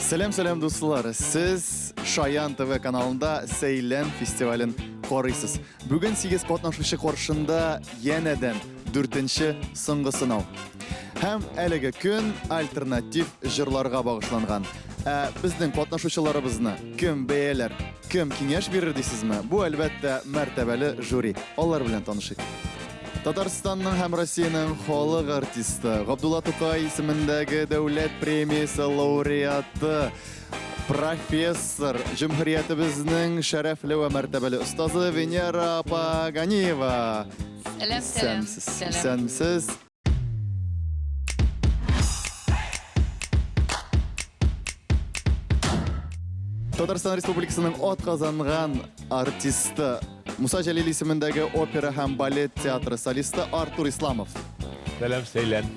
Сәлам, сәлам, дуслар! Сез Шаян ТВ каналында Сәйлән фестивален карыйсыз. Бүген 8 катнашучы каршында янәдән дүртенче соңгы сынау. Һәм әлеге көн альтернатив җырларга багышланган. Ә безнең катнашучыларыбызны кем бәяләр, кем киңәш бирер дисезме? Бу, әлбәттә, мәртәбәле жюри. Алар белән танышыйк. Татарстанның һәм Россиянең халык артисты, Габдулла Тукай исемендәге дәүләт премиясе лауреаты, профессор, җөмһүриятебезнең шәрәфле вә мәртәбәле остазы Венера апа Ганиева. Сәлам, сәлам. Исәнмесез. Исәнмесез. Татарстан Республикасының атказанган артисты, Муса Җәлил исемендәге опера һәм балет театры солисты Артур Исламов. Сәлам, Сәйлән.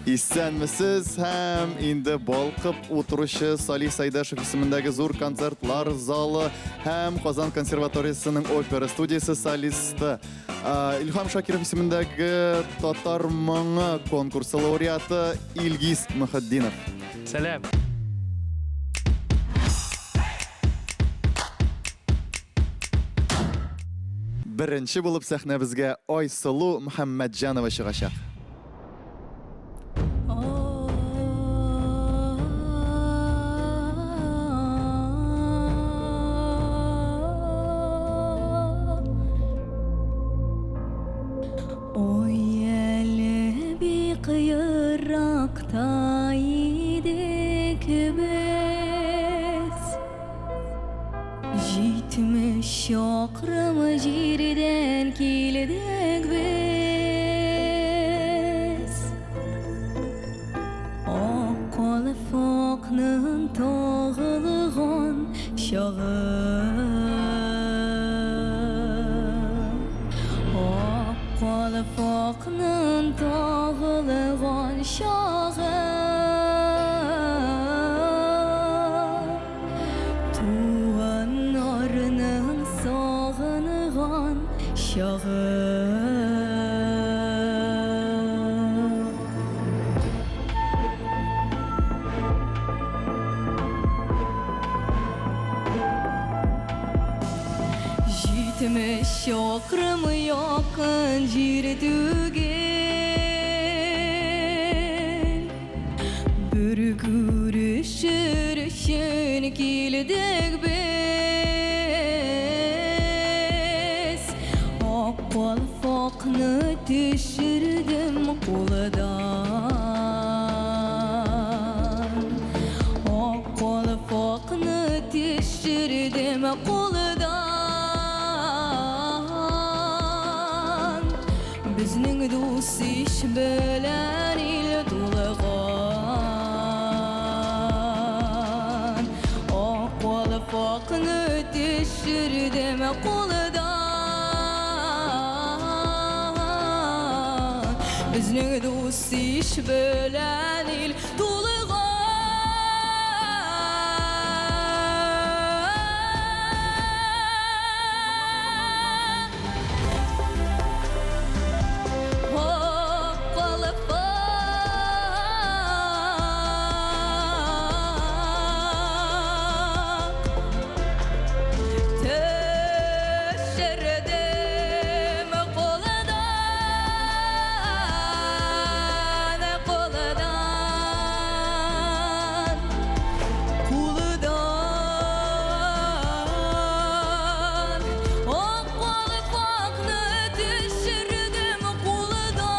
Исәнмесез һәм инде балкып утыручы Салих Сайдашев исемендәге зур концертлар залы һәм Казан консерваториясенең опера студиясе солисты Илһам Шакиров исемендәге Татар моңы конкурсы лауреаты Илгиз Мөхетдинов. Сәлам. Беренче булып сәхнәбезгә Айсылу Мөхәммәтҗанова чыгачак. Ой, әле бик еракта идек без. 70 чакрым җирдән килдек без. Ак калфакның тагылган чагы. Ак калфакның тагылган чагы. Туганнарның сагынган чагы. 70 чакрым якын җир түгел. Бер күрешер өчен килдек без. Ак калфакны төшердем кулдан. Ак калфакны төшердем кулдан. Безнең дус иш белән ил тулган. Ак калфакны төшердем кулдан. Безнең дус иш белән ил тулган. Төшердем кулдан, кулдан, кулдан. Ак калфакны төшердем кулдан.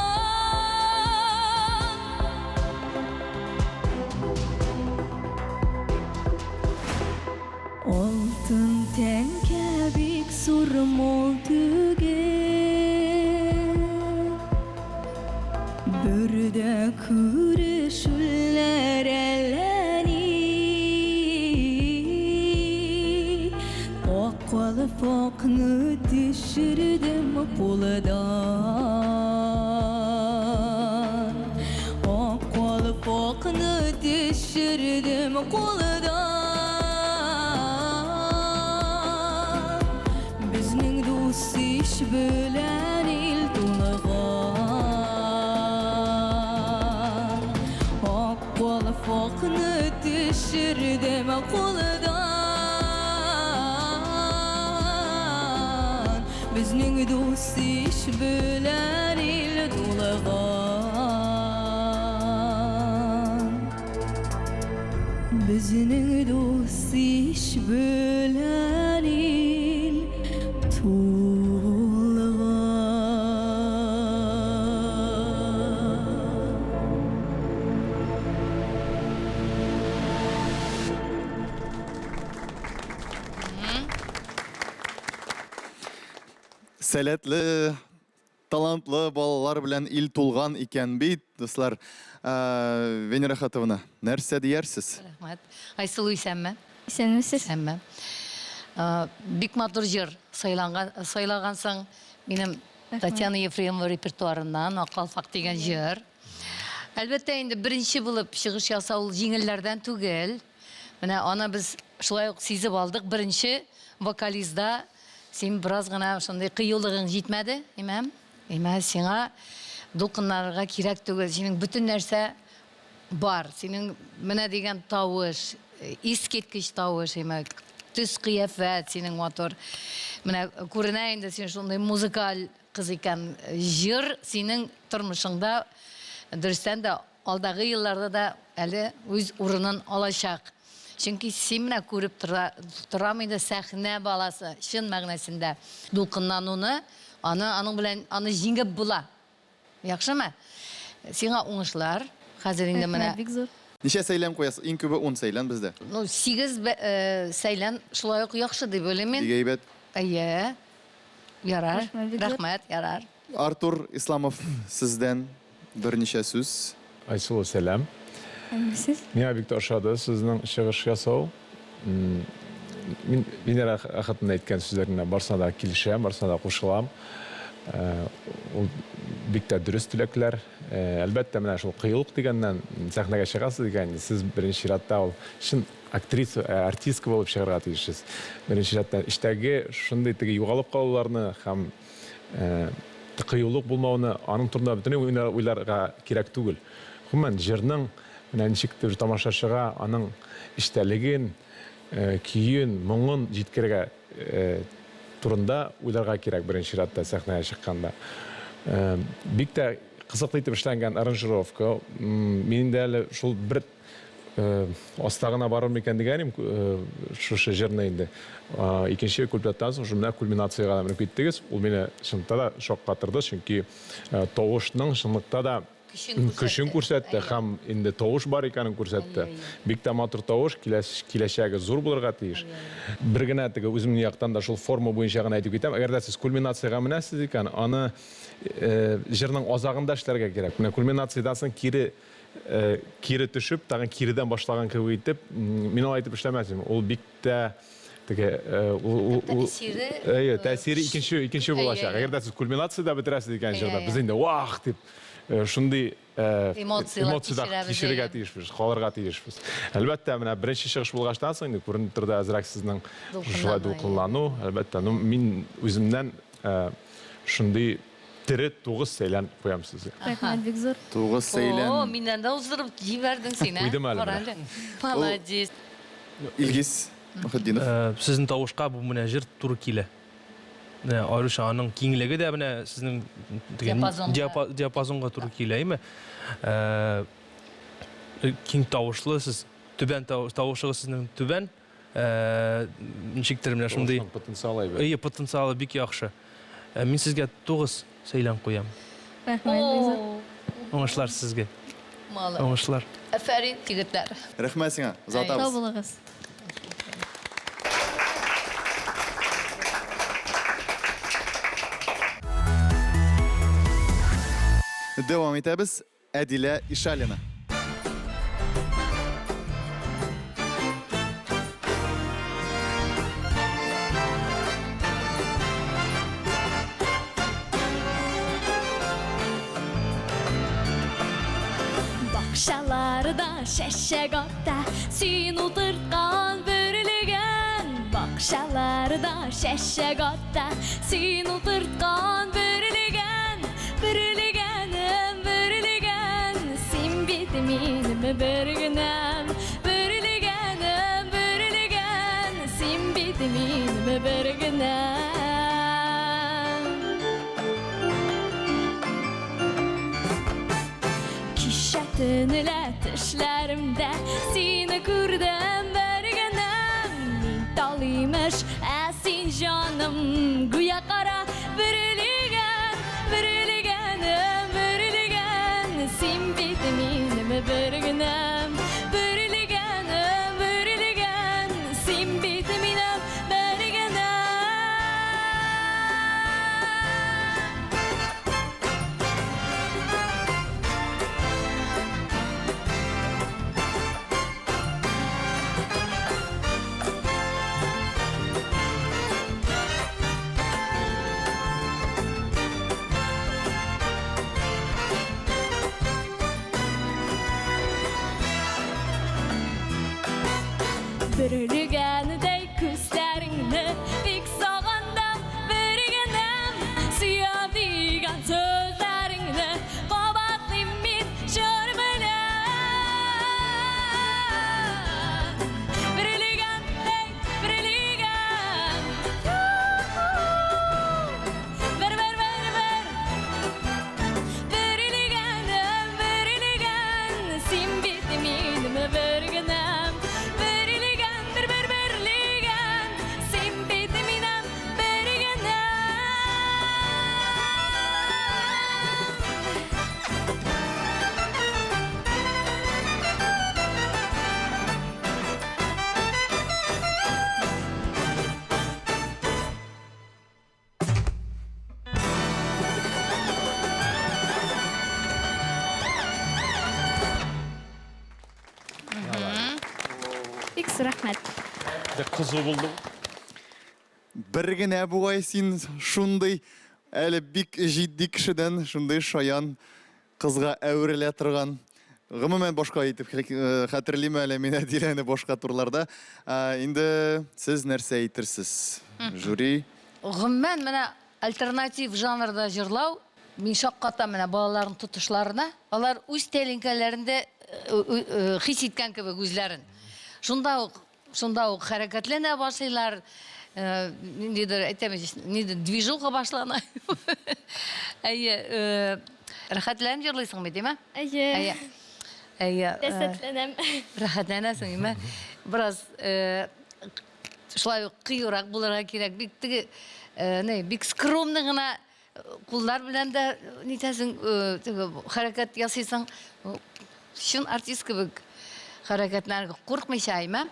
Алтын тәңкә бик зур мал түгел. Бер дә күрешүләр әллә ни. Ак калфакны төшердем кулдан. Ак калфакны төшердем кулдан. Безнең дус иш белән ил тулган. Төшердем кулдан. Безнең дус иш белән ил тулган. Безнең дус иш белән ил тулган. Сәләтле, талантлы балалар белән ил тулган икән бит, дуслар. Э, Венера Хатовна, нәрсә диярсез? Рәхмәт. Айсылу, исәнме? Исәнмесез. Исәнме. Э, бик матур җыр сайланган, сайлагансың. Минем Татьяна Ефремова репертуарыннан Ак калфак дигән җыр. Әлбәттә инде беренче булып чыгыш ясау ул җиңелләрдән түгел. Менә аны без шулай ук сизеп алдык. Беренче вокализда син бераз гына шундый кыюлыгың җитмәде, имәм. Имә сиңа дулкынланырга кирәк түгел. Синең бөтен нәрсә бар. Синең менә дигән тавыш, искиткеч тавыш, имә төс кыяфәт синең матур. Менә күренә инде син шундый музыкаль Кыз икән. Җыр синең тормышыңда, дөрестән дә, алдагы елларда да әле үз урынын алачак. Чөнки син менә күреп тора, торам инде сәхнә баласы, чын мәгънәсендә. Дулкынлануны, аны аның белән аны җиңеп була. Яхшымы? Сиңа уңышлар. Хәзер инде менә. Рәхмәт, бик зур. Ничә сәйлән куясыз? Иң күбе ун сәйлән бездә. Ну, сигез сәйлән шулай ук яхшы дип уйлыйм мин. Бик әйбәт. Әйе. Ярар. Рәхмәт, ярар. Артур Исламов, сездән берничә сүз. Айсылу, сәлам. Сез? Миңа бик тә ошады сезнең чыгыш ясау. Мин Венера Әхәтовна әйткән сүзләренә барысына да килешәм, барысына да кушылам. Ул бик тә дөрес теләкләр. Әлбәттә, менә шул кыюлык дигәннән, сәхнәгә чыгасыз икән, сез беренче чиратта ул чын Актриса, артистка булып чыгарга тиешсез. Беренче чиратта эчтәге шундый теге югалып калуларны һәм кыюлык булмауны, аның турында бөтенләй уйларга кирәк түгел. Гомумән, җырның менә ничектер тамашачыга аның эчтәлеген, көен, моңын җиткерергә турында уйларга кирәк беренче чиратта сәхнәгә чыкканда. Бик тә кызыклы итеп эшләнгән аранжировка. Мин инде әле шул бер Аста гына барыр микән дигән идем, шушы җырны инде. Икенче куплеттан соң шул менә кульминациягә генә менеп киттегез. Ул мине чынлыкта да шаккатырды, чөнки тавышның чынлыкта да көчен күрсәтте һәм инде тавыш бар икәнен күрсәтте. Бик тә матур тавыш, киләчәге зур булырга тиеш. Бер генә теге үземнең яктан да шул форма буенча гына әйтеп китәм. Әгәр дә сез кульминациягә менәсез икән, аны җырның азагында эшләргә кирәк. Менә кульминациядән соң кире Кире төшеп, тагын киредән башлаган кебек итеп, мин алай итеп эшләмәс идем. Ул бик тә теге ул Тәэсире Әйе, тәэсире икенче икенче булачак. Әгәр дә сез кульминациядә бетерәсез икән җырда, без инде вах дип шундый эмоцияләр кичерергә тиешбез, калырга тиешбез. Әлбәттә, менә беренче чыгыш булгачтан соң инде күренеп торды әзрәк сезнең шулай дулкынлану. Әлбәттә, ну мин үземнән шундый Тере тугыз сәйлән куям сезгә. Рәхмәт бик зур. Тугыз сәйлән. О, миннән дә уздырып җибәрдең син, ә? Куйдым әле менә. Молодец. Илгиз Мөхетдинов. Сезнең тавышка бу менә җыр туры килә. Менә аеруча аның киңлеге дә менә сезнең диапазонга диапазонга туры килә, әйме? Киң тавышлы сез, түбән тавышыгыз сезнең түбән. Ничектер менә шундый. Тавышның потенциалы әйбәт. Әйе, потенциалы бик яхшы. Мин сезгә 9 сәйлән куям. Рәхмәт, бик зур. Уңышлар сезгә. Молодец. Уңышлар. Афәрин, егетләр. Рәхмәт сиңа. Озатабыз. Сау булыгыз. Дәвам итәбез. Әдилә Ишалина. Бакчаларда чәчәк ата, син утырткан бөрлегән. Бакчаларда чәчәк ата, син утырткан бөрлегән. Бөрлегәнем, бөрлегән, син бит минем бер генәм. Бөрлегәнем. Төнлә төшләремдә сине күрдем бер генәм. Мин тал имеш, ә син җаным гүя кара бөрлегән, бөрлегәнем, бөрлегән. Син бит минем бер генәм, бөрлегәнем, бөрлегән. Син бит минем бер генәм. Бөрлегәндәй күзләреңне бик сагындым, бер генәм. Сөям дигән сүзләреңне кабатлыйм мин җыр белән. Бөрлегәндәй, бөрлегән. Бер, бер, бер, бер. Бөрлегәнем, бөрлегән, син бит минем бер генәм. Бөрлегән, бер, бер, бөрлегән, син бит минем бер генәм. Бик зур рәхмәт. Кызу булды. Бер генә бугай син шундый әле бик җитди кешедән шундый шаян кызга әверелә торган. Гомумән башка итеп хәтерлим әле мин Әдиләне башка турларда. Инде сез нәрсә әйтерсез? Жюри. Гомумән менә альтернатив жанрда җырлау мин шаккатам менә балаларның тотышларына. Алар үз тәлинкәләрендә хис иткән кебек үзләрен. Шунда ук Шунда ук хәрәкәтләнә башлыйлар, ниндидер, әйтәм, ниндидер движуха башлана. Әйе, рәхәтләнеп җырлыйсың бит, димә? Әйе. Әйе. Әйе. Ләззәтләнәм. Рәхәтләнәсең, димә? Бераз шулай ук кыюрак булырга кирәк. Бик теге, ни, бик скромный гына Куллар белән дә нитәсең, теге хәрәкәт ясыйсың. Чын артист кебек хәрәкәтләр куркмыйча, әйме?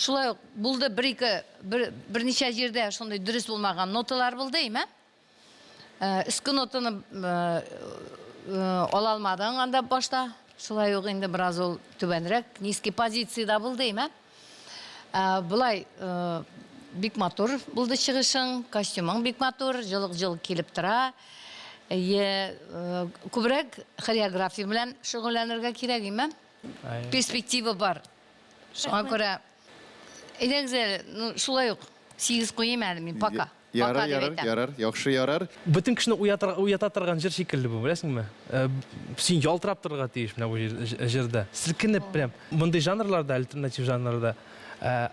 Шулай ук булды бер-ике, бер, берничә җирдә шундый дөрес булмаган ноталар булды, әйме? Өске нотаны ала алмадың анда башта. Шулай ук инде бераз ул түбәнрәк, низкий позициядә булды, әйме? Ә, болай э, бик матур булды чыгышың, костюмың бик матур, җылык-җылык килеп тора. Е, э, күбрәк хореография белән шөгыльләнергә кирәк, име? Перспектива бар. Шуңа күрә әйдәгез әле, ну, шулай ук 8 куйыйм әле мин пока. Ярар, Пока дип ярар, әйтәм. ярар, яхшы ярар. Бөтен кешене уятыр, уята торган җыр шикелле бу, беләсеңме? Э, Син ялтырап торырга тиеш менә бу җир- җырда. Селкенеп прям. Мондый жанрларда, альтернатив жанрларда э,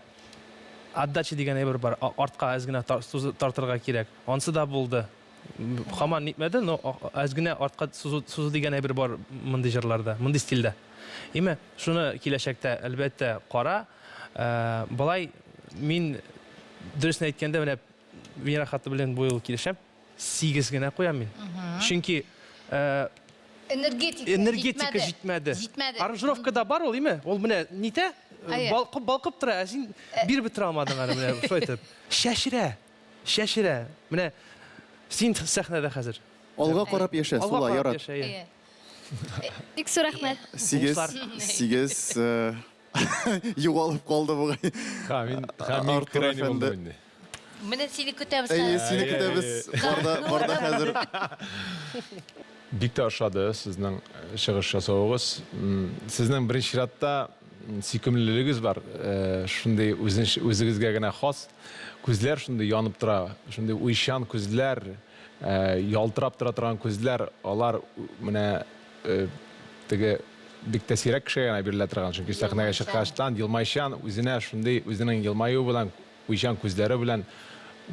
отдача дигән әйбер бар. А- Артка әз генә тар- сузы- тартырга кирәк. Ансы да булды. М, Һаман нитмәде, но а- әз генә артка сузу, сузу дигән әйбер бар мондый җырларда, мондый стильдә. Име, шуны киләчәктә әлбәттә кара. Э, Болай мин Дөресен әйткәндә, менә Венера хаты белән бу юлы килешәм. 8 генә куям мин. Чөнки э, Энергетика, энергетика җитмәде. Җитмәде. Аранжировка да бар ул, име? Ул менә нитә, Әйе. балкып балкып тора, ә син биреп бетерә алмадың аны менә шулай итеп. Чәчрә. Чәчрә. Менә син сәхнәдә хәзер. Алга карап яшә, Алга сула, карап ярат. яшә, әйе. Әйе. Бик зур рәхмәт. 8, 8, Югалып калды бугай. Ха, мин, ха, мин Артур крайний әфәнде. булдым инде. Менә сине көтәбез Әйе, хәзер. сине Әйе, көтәбез. Барда, барда хәзер. Бик тә ошады сезнең э, чыгыш ясавыгыз. М, Сезнең беренче чиратта м, сөйкемлелегегез бар. Э, Шундый үзенч- үзегезгә генә хас. Күзләр шундый янып тора. Шундый уйчан күзләр, э, ялтырап тора торган күзләр. Алар менә э, теге бик тә сирәк кешегә генә бирелә торган, чөнки сәхнәгә чыккачтан елмайчан, үзенә шундый үзенең елмаюы белән, уйчан күзләре белән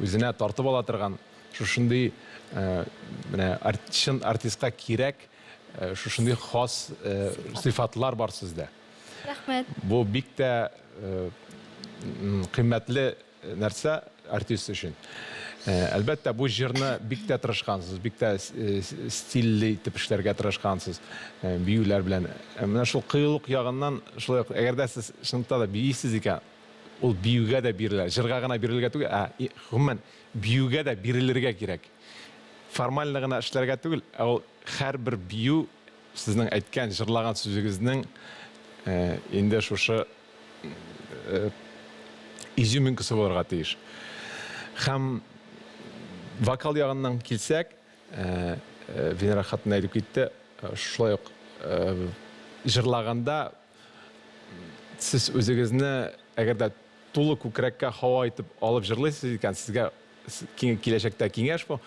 үзенә тартып ала торган шушындый э, менә чын артистка кирәк шушындый хас сыйфатлар бар сездә. Рәхмәт. Бу бик тә кыйммәтле нәрсә артист өчен. Әлбәттә, бу җырны бик тә тырышкансыз, бик тә стильле итеп эшләргә тырышкансыз, биюләр белән. Менә шул кыюлык ягыннан шулай ук, әгәр дә сез чынлыкта да биисез икән, ул биюгә дә бирелә. Җырга гына бирелергә түгел, ә гомумән биюгә дә бирелергә кирәк. Формально гына эшләргә түгел, ә ул һәрбер бию сезнең әйткән, җырлаган сүзегезнең инде шушы изюминкасы булырга тиеш. Һәм вокал ягыннан килсәк, Венера хатын әйтеп китте, шулай ук җырлаганда сез үзегезне әгәр дә тулы күкрәккә һава итеп алып җырлыйсыз икән, сезгә киләчәктә киңәш бу,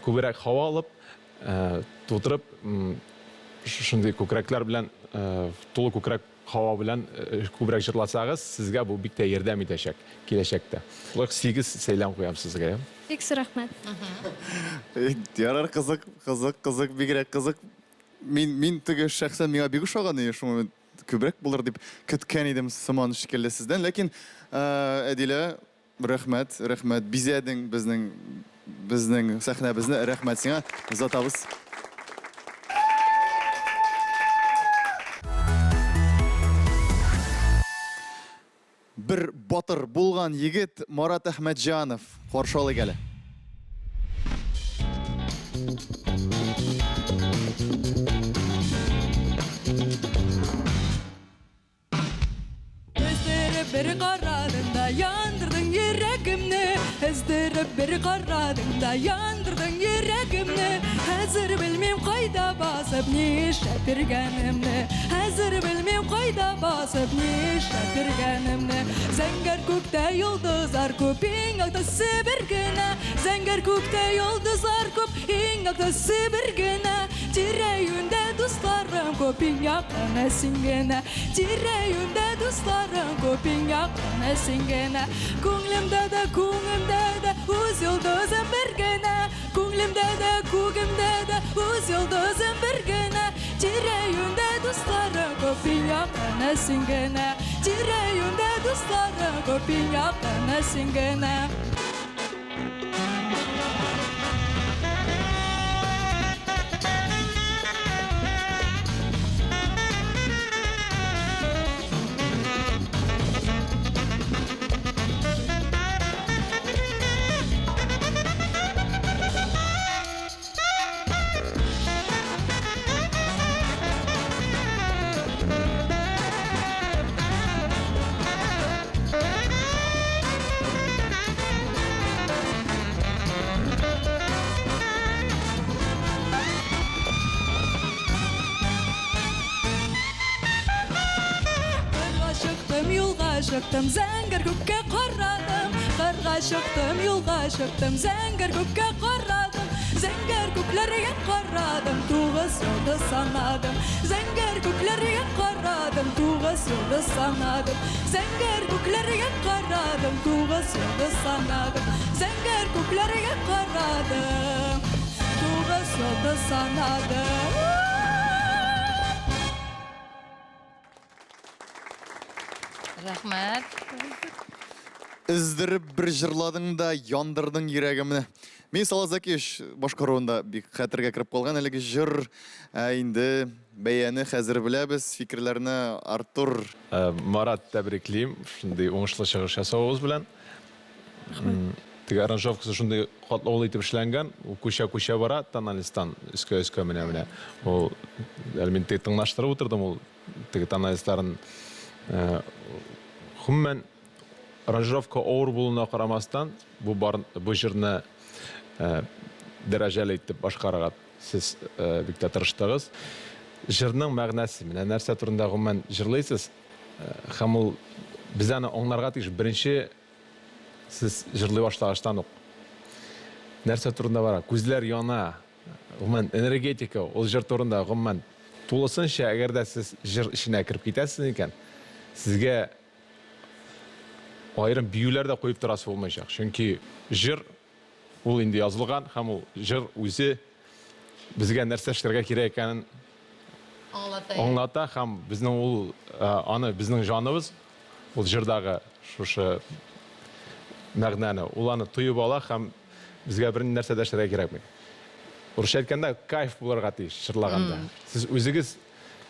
күбрәк һава алып, тутырып, шушындый күкрәкләр белән, тулы күкрәк һава белән күбрәк җырласагыз, сезгә бу бик тә ярдәм итәчәк киләчәктә. Шулай ук 8 сәйлән куям сезгә. Бик зур рәхмәт. Ярар, кызык, кызык, кызык, бигрәк кызык. Мин, мин теге шәхсән миңа бик ошаган иде, шуңа күбрәк булыр дип көткән идем сыман шикелле сездән. Ләкин, Әдилә, Рәхмәт, рәхмәт. Бизәдең безнең безнең сәхнәбезне. Рәхмәт сиңа. Озатабыз. Бер батыр булган егет Марат Әхмәтҗанов. Каршы алыйк әле. Өздереп бер карадың да яндырдың йөрәгемне. Өздереп бер карадың да яндырдың йөрәгемне. Хәзер белмим кайда басып нишләп йөргәнемне. Хәзер белмим кайда басып нишләп йөргәнемне. Зәңгәр күктә йолдызлар күп, иң актысы бер генә. Зәңгәр күктә йолдызлар күп, иң актысы бер генә. Тирә-юньдә дусларым күп, иң якыны син генә. Тирә-юньдә дусларым күп, иң якыны син генә. Күңлемдә дә, күңемдә дә үз йолдызым бер генә. Күңлемдә дә, күгемдә дә үз йолдызым бер генә. Тирә-юньдә дусларым күп, иң якыны син генә. Тирә-юньдә дусларым күп, иң якыны син генә. Кырга чыктым, юлга чыктым, зәңгәр күккә карадым. Кырга чыктым, юлга чыктым, зәңгәр күккә карадым. Зәңгәр күкләргә карадым, тугыз йолдыз санадым. Зәңгәр күкләргә карадым, тугыз йолдыз санадым. Зәңгәр күкләргә карадым, тугыз йолдыз санадым. Зәңгәр күкләргә карадым, тугыз йолдыз санадым. Рәхмәт. Өздереп бер җырладың да яндырдың йөрәгемне. Мин Салават Закиевич башкаруында бик хәтергә кереп калган әлеге җыр. Ә инде бәяне хәзер беләбез, фикерләрне Артур. Марат, тәбриклим, шундый уңышлы чыгыш ясавыгыз белән. Теге аранжировкасы шундый катлаулы итеп эшләнгән, ул күчә-күчә бара тональностьтан өскә-өскә менә менә. Ул әле мин теге тыңлаштырып утырдым ул теге тональностьларын. Гомумән, аранжировка авыр булуына карамастан, бу бар бу җырны дәрәҗәле итеп башкарырга сез бик тә тырыштыгыз. Җырның мәгънәсе, менә нәрсә турында гомумән җырлыйсыз, һәм ул без аны аңларга тиеш. Беренче сез җырлый башлагачтан ук нәрсә турында бара, күзләр яна, гомумән энергетика ул җыр турында гомумән тулысынча, әгәр дә сез җыр эченә кереп китәсез икән, сезгә аерым биюләр дә куеп торасы булмаячак. Чөнки җыр ул инде язылган һәм ул җыр үзе безгә нәрсә эшләргә кирәк икәнен. Аңлата. Аңлата һәм безнең ул аны безнең җаныбыз ул җырдагы шушы мәгънәне ул аны тоеп ала һәм безгә бер нәрсә дә эшләргә кирәкми. Урысча әйткәндә, кайф булырга тиеш җырлаганда. Сез үзегез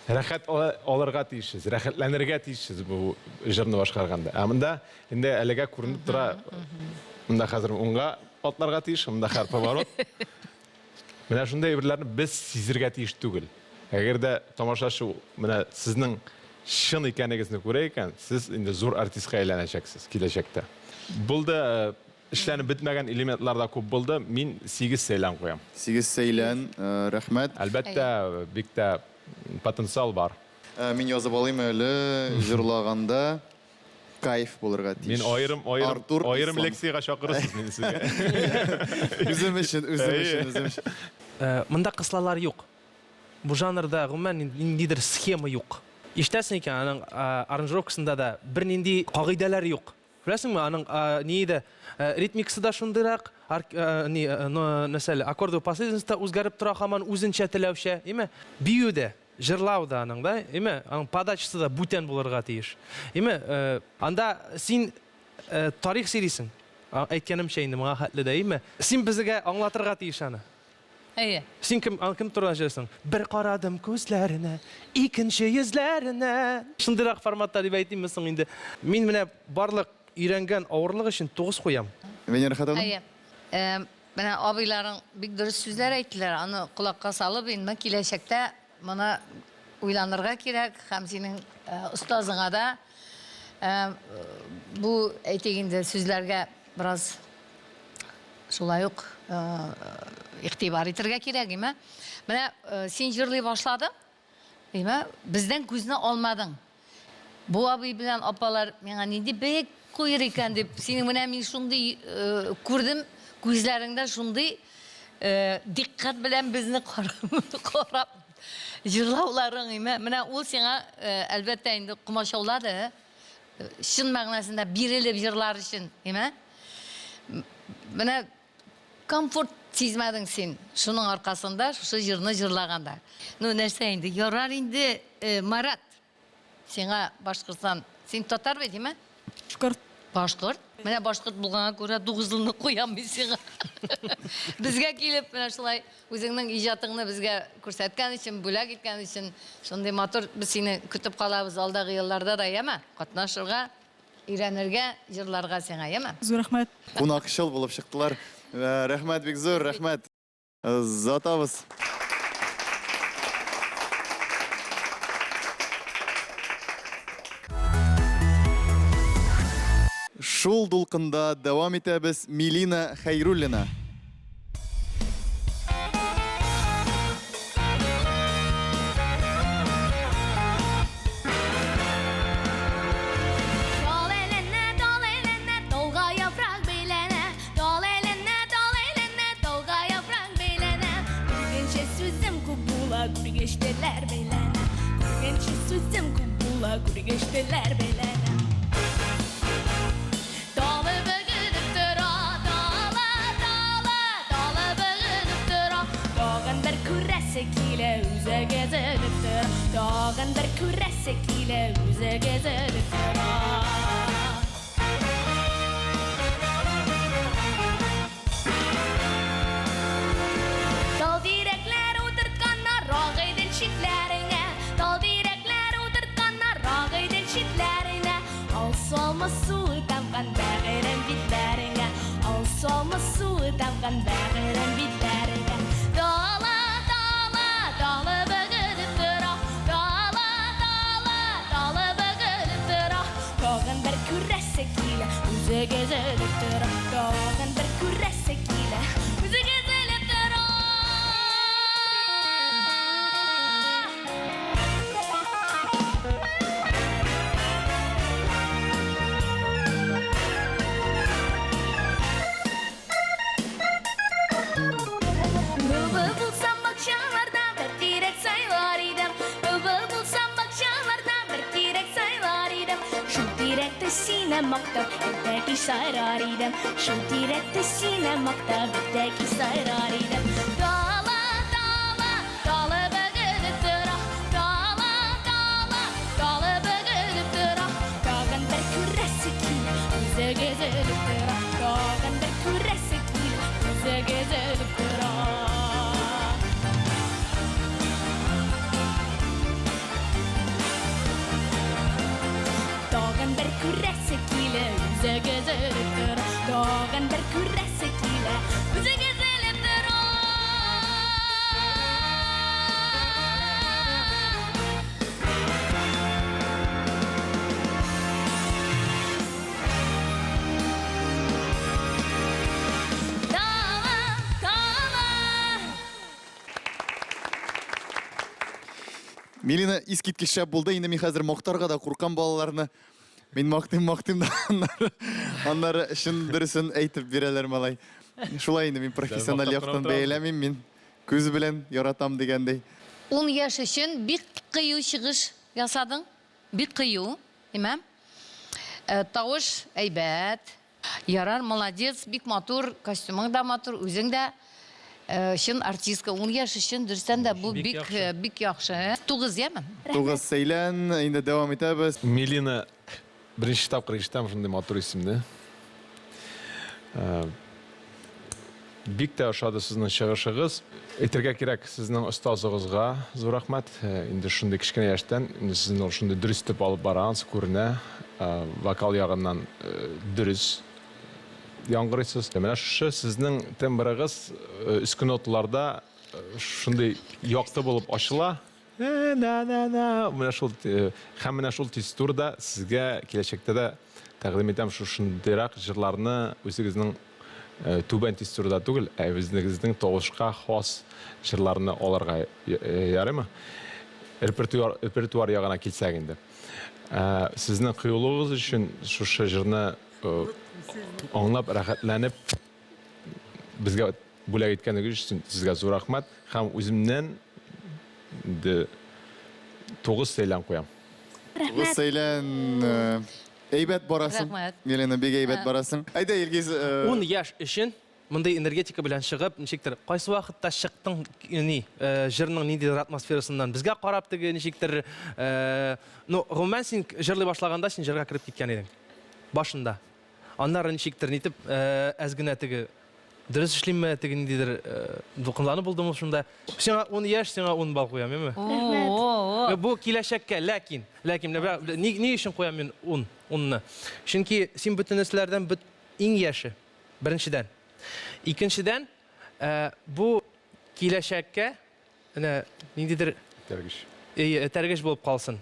рәхәт алырга тиешсез, рәхәтләнергә тиешсез бу җырны башкарганда. Ә монда инде әлегә күренеп тора, монда хәзер уңга атларга тиеш, монда хәзер поворот. Менә шундый әйберләрне без сизергә тиеш түгел. Әгәр дә тамашачы менә сезнең чын икәнегезне күрә икән, сез инде зур артистка әйләнәчәксез киләчәктә. Булды, эшләнеп бетмәгән элементлар да күп булды. Мин 8 сәйлән куям. 8 сәйлән, рәхмәт. Әлбәттә, бик тә потенциал бар. Мин язып алыйм әле, җырлаганда кайф булырга тиеш. Мин аерым, аерым, Артур аерым Ислам. лекциягә чакырырсыз мине сезгә. Үзем өчен, үзем өчен, үзем өчен. Монда кыслалар юк. Бу жанрда гомумән ниндидер схема юк. Ишетәсең икән, аның аранжировкасында да бернинди кагыйдәләр юк. Беләсеңме, аның ние дә ритмикасы да шундыйрак, ни, нәрсә әле, аккордовый последовательность та үзгәреп тора һаман үзенчә теләүчә, име? Бию дә, җырлау да аның да, име? Аның подачасы да бүтән булырга тиеш. Име? Анда син тарих сөйлисең. Әйткәнемчә инде моңа хәтле дә, име? Син безгә аңлатырга тиеш аны. Әйе. Син кем, аны кем турында җырлыйсың? Бер карадым күзләренә, икенче йөзләренә. Шундыйрак форматта дип әйтимме соң инде? Мин менә барлык өйрәнгән авырлык өчен 9 куям. Венера хатыным. Әйе. Менә абыйларың бик дөрес сүзләр әйттеләр. Аны колакка салып, инде киләчәктә моны уйланырга кирәк һәм синең остазыңа да бу, әйтик инде, сүзләргә бераз шулай ук игътибар итергә кирәк, име? Менә син җырлый башладың, име? Бездән күзне алмадың. Бу абый белән апалар миңа нинди бәя куер икән дип, синең менә мин шундый күрдем, күзләреңдә шундый дикъкать белән безне карап җырлауларың, име? Менә ул сиңа, әлбәттә инде, комачаулады. Чын мәгънәсендә бирелеп җырлар өчен, име? Менә комфорт сизмәдең син шуның аркасында шушы җырны җырлаганда. Ну, нәрсә инде, ярар инде, Марат, сиңа Башкортстан, син татар бит, име? Башкорт. Башкорт? Менә башкорт булганга күрә тугызлыны куям мин сиңа. Безгә килеп, менә шулай үзеңнең иҗатыңны безгә күрсәткән өчен, бүләк иткән өчен, шундый матур, без сине көтеп калабыз алдагы елларда да, яме? Катнашырга, өйрәнергә, җырларга сиңа, яме? Зур рәхмәт. Кунакчыл булып чыктылар. Рәхмәт бик зур, рәхмәт. Озатабыз. Шул дулкында дәвам итәбез. Милина Хәйруллина. Тал әйләнә, тал әйләнә, талга яфрак бәйләнә. Тал әйләнә, тал әйләнә, талга яфрак бәйләнә. Күргәнчә сүзем күп була, күргәч телләр бәйләнә. Күргәнчә сүзем күп була, күргәч телләр бәйләнә. Талы бөгелеп тора, тала, тала, талы бөгелеп тора. Тагын бер күрәсе килә, үзәге өзелеп тора. Тагын бер күрәсе килә, үзәге өзелеп тора. Тал тирәкләр утыртканнар Агыйдел читләренә. Тал тирәкләр утыртканнар Агыйдел читләренә. Алсу алма суы тамган бәгырем битләреңә. Алсу алма суы тамган бәгырем битләреңә. Дала, дала, дала бөгелеп тора. Дала, дала, дала бөгелеп тора. Тагын бер күрәсе килә, үзе гезелеп тора. Тагын бер күрәсе килә, үзе гезелеп тора. Былбыл булсам бакчаларда бер тирәк сайлар идем. Былбыл булсам бакчаларда бер тирәк сайлар идем. Шул тирәкте сине мактап, иртә кич сайрар идем. Шул тирәкте сине мактап, иртә кич сайрар идем. Дала, дала, дала бөгелеп тора. Дала, Милина искиткеч шәп булды. Инде мин хәзер мактарга да куркам балаларны. Мин мактыйм, мактыйм да аннары, аннары чын дөресен әйтеп бирәләр малай. Шулай инде мин профессиональ яктан бәяләмим, мин күз белән яратам дигәндәй. Ун яшь өчен бик кыю чыгыш ясадың. Бик кыю, димә. Э, тавыш әйбәт. Ярар, молодец, бик матур, костюмың да матур, үзең дә э, чын артистка. Ун яшь өчен дөрестән дә бу бик э, бик яхшы. Тугыз, яме? Тугыз Сәйлән, инде дәвам итәбез. Милина беренче тапкыр ишетәм шундый матур исемне. Э, бик тә ошады сезнең чыгышыгыз. Әйтергә кирәк, сезнең остазыгызга зур рәхмәт. Инде шундый кечкенә яшьтән инде сезне ул шундый дөрес итеп алып бара, анысы күренә. Вокал ягыннан дөрес яңгырыйсыз. Менә шушы сезнең тембрыгыз өске ноталарда шундый якты булып ачыла. На-на-на. Менә шул һәм менә шул текстурада сезгә киләчәктә дә тәкъдим итәм шушындыйрак җырларны үзегезнең түбән текстурада түгел, ә үзегезнең тавышка хас җырларны алырга ярыймы? Репертуар, репертуар ягына килсәк инде. Сезнең кыюлыгыгыз өчен шушы җырны аңлап, рәхәтләнеп безгә бүләк иткәнегез өчен сезгә зур рәхмәт һәм үземнән инде 9 сәйлән куям. 9 сәйлән әйбәт барасың. Рәхмәт. Елена, бик әйбәт барасың. Әйдә, Илгиз. 10 яшь өчен мондый энергетика белән чыгып, ничектер, кайсы вакытта чыктың ни, җырның ниндидер атмосферасыннан безгә карап теге ничектер, ну, гомумән син җырлый башлаганда син җырга кереп киткән идең. Башында. Аннары ничектер нитеп, әз генә теге дөрес эшлимме, теге ниндидер дулкынлану булдымы шунда. Сиңа 10 яшь, сиңа 10 балл куям, яме? Рәхмәт. Бу киләчәккә, ләкин, ләкин ни, ни өчен куям мин 10, 10-ны? Чөнки син бөтенеселәрдән бөт иң яше, беренчедән. Икенчедән, бу киләчәккә менә ниндидер этәргеч. Әйе, этәргеч булып калсын.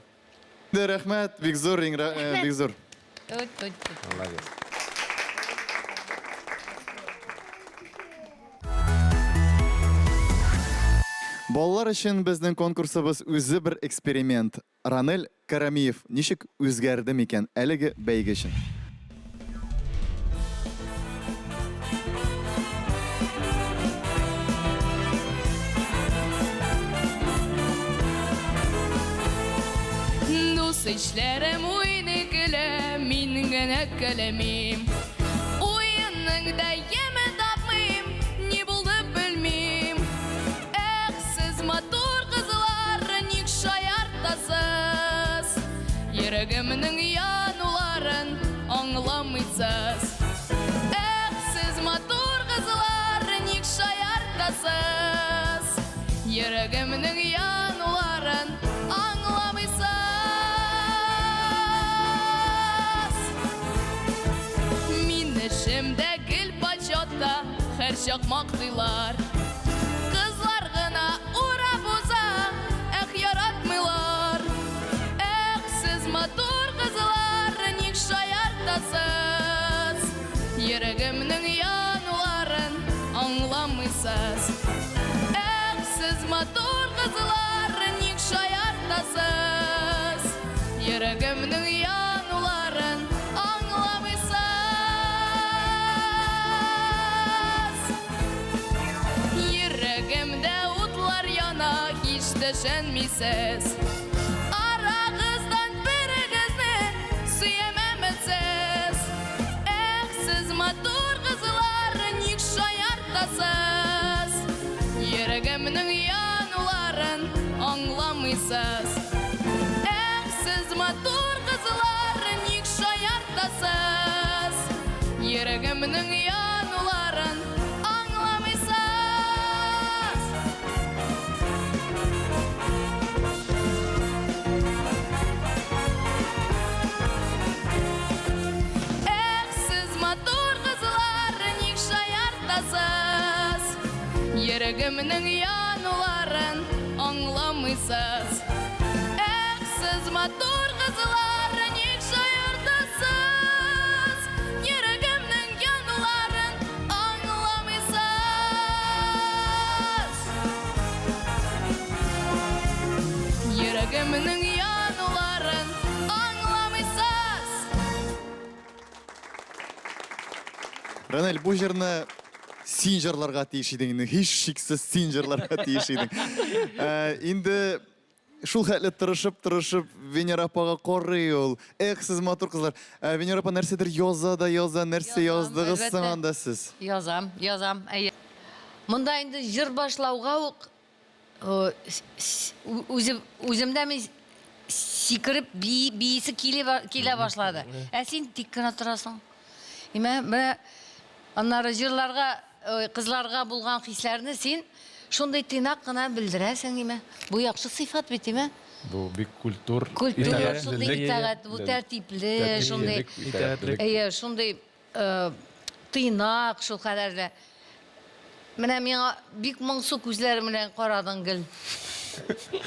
Рәхмәт, бик зур, бик зур. Молодец. Балалар өчен безнең конкурсыбыз үзе бер эксперимент. Ранель Карамиев ничек үзгәрде микән әлеге бәйге өчен? Дус-ишләрем уйный көлә, мин генә көлмим. Уенның да ямен тапмыйм, ни булды белмим. Эх, сез матур кызлар, ник шаяртасыз? Йөрәгемнең януларын аңламыйсыз. Эх, сез матур кызлар, ник шаяртасыз? Йөрәгемнең януларын аңламыйсыз. Мин эшемдә гел почетта, һәрчак мактыйлар. Кызлар гына урап уза, эх, яратмыйлар. Эх, сез матур кызлар, ник шаяртасыз? Йөрәгемнең януларын аңламыйсыз. Эх, сез матур кызлар, ник шаяртасыз? Йөрәгемнең януларын аңламыйсыз. Йөрәгемдә утлар яна, һич төшенмисез. Арагыздан берегезне сөям өметсез. Эх, сез матур кызлар, ник шаяртасыз? Йөрәгемнең януларын аңламыйсыз. Эх, сез матур кызлар, ник шаяртасыз? Йөрәгемнең януларын аңламыйсыз. Эх, сез матур кызлар, ник шаяртасыз? Йөрәгемнең януларын аңламыйсыз. Эх, сез матур кызлар, ник шаяртасыз? Йөрәгемнең януларын аңламыйсыз. Йөрәгемнең Ранель, бу җырны син җырларга тиеш идең инде, һичшиксез син җырларга тиеш идең. Э, инде шул хәтле тырышып-тырышып Венера апага карый ул. Эх, сез матур кызлар. Ә, Венера апа нәрсәдер яза да яза, нәрсә Язам, яздыгыз соң әлбәттә. анда сез? Язам, язам. Әйе. Монда инде җыр башлауга ук Үзе, үземдә мин сикереп бии, биисе килә, килә башлады. Ә син тик кенә торасың. Имә, менә аннары җырларга, кызларга булган хисләрне син шундый тыйнак кына белдерәсең, имә. Бу яхшы сыйфат бит, имә. Бу бик культур, Культур, шундый итагать, бу тәртипле, шундый. Әйе, шундый Тыйнак, шул кадәр дә. Менә миңа бик моңсу күзләре белән карадың гел.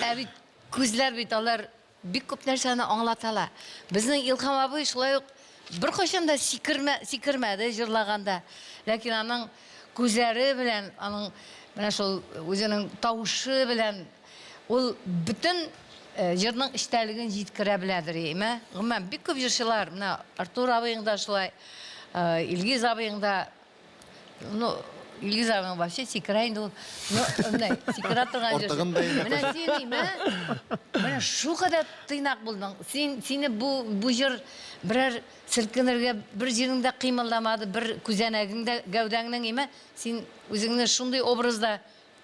Ә бит күзләр бит алар бик күп нәрсәне аңлаталар. Безнең Илһам абый шулай ук беркайчан да сикермә, сикермәде җырлаганда. Ләкин аның күзләре белән, аның менә шул үзенең тавышы белән Ул бөтен җырның эчтәлеген җиткерә беләдер, име? Гомумән, бик күп җырчылар, менә Артур абыең да шулай, Илгиз абыең да, ну, Илгиз абыең вообще сикерә инде ул. Ну, менә сикерә торган җырчы. Артыгын да инде. Менә син, име? Менә шулкадәр тыйнак булдың. Син, сине бу, бу җыр берәр селкенергә, бер җирең дә кыймылдамады, бер күзәнәгең дә, гәүдәңнең, име? Син үзеңне шундый образда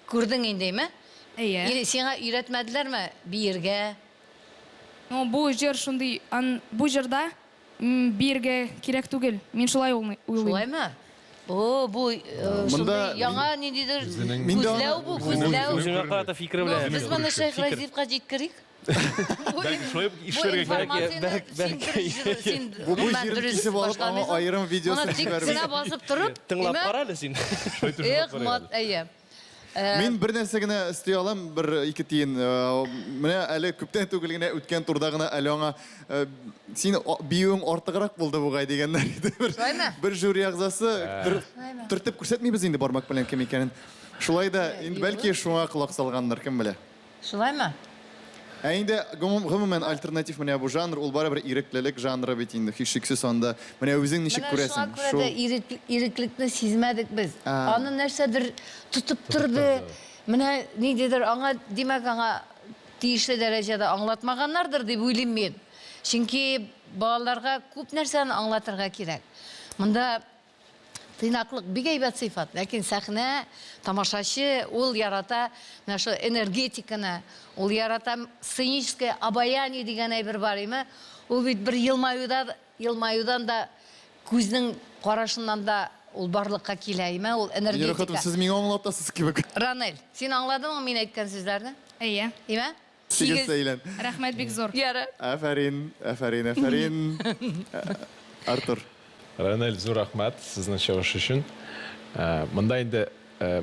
Күрдең инде, әйме? Әйе. Или сиңа өйрәтмәделәрме биергә? Ну, бу җыр шундый, ан, бу җырда биергә кирәк түгел. Мин шулай уйлыйм. Шулаймы? О, бу шундый яңа ниндидер күзләү бу, күзләү. Үзеңә карата фикере белән. Без моны Шәйх Разиевка җиткерик. Бәлки шулай ук эшләргә кирәк. Бәлки, син Бу бу җирен кисеп алып, аңа аерым видеосын җибәрбез. Моны тик кенә басып торып, Тыңлап кара әле син. Эх, мат, әйе. Мин бер нәрсә генә өсти алам, бер ике тиен. Менә әле күптән түгел генә үткән турда гына әле аңа син биюең артыграк булды бугай дигәннәр иде. Шулаймы? Бер жюри әгъзасы төртеп күрсәтмибез инде бармак белән кем икәнен. Шулай да, инде бәлки шуңа колак салганнар, кем белә. Шулаймы? Ә инде гомумән альтернатив менә бу жанр, ул барыбер иреклелек жанры бит инде, һичшиксез анда. Менә үзең ничек күрәсең? Менә шуңа күрә дә иреклекне сизмәдек без. Аны нәрсәдер тотып торды. Менә ниндидер аңа, димәк, аңа тиешле дәрәҗәдә аңлатмаганнардыр дип уйлыйм мин. Чөнки балаларга күп нәрсәне аңлатырга кирәк. Монда Тыйнаклык бик әйбәт сыйфат, ләкин сәхнә, тамашачы ул ярата менә шул энергетиканы, ул ярата сценическое обаяние дигән әйбер бар име? Ул бит бер елмаюда, елмаюдан да, күзнең карашыннан да ул барлыкка килә име, ул Венера энергетика. хатым, сез миңа аңлатасыз кебек. Ранель, син аңладыңмы мин әйткән сүзләрне? Әйе. Име? Сигез сәйлән. Рәхмәт бик зур. Ярар. Афәрин, афәрин, афәрин. Артур. Ранель, зур рәхмәт сезнең чыгыш өчен. Монда инде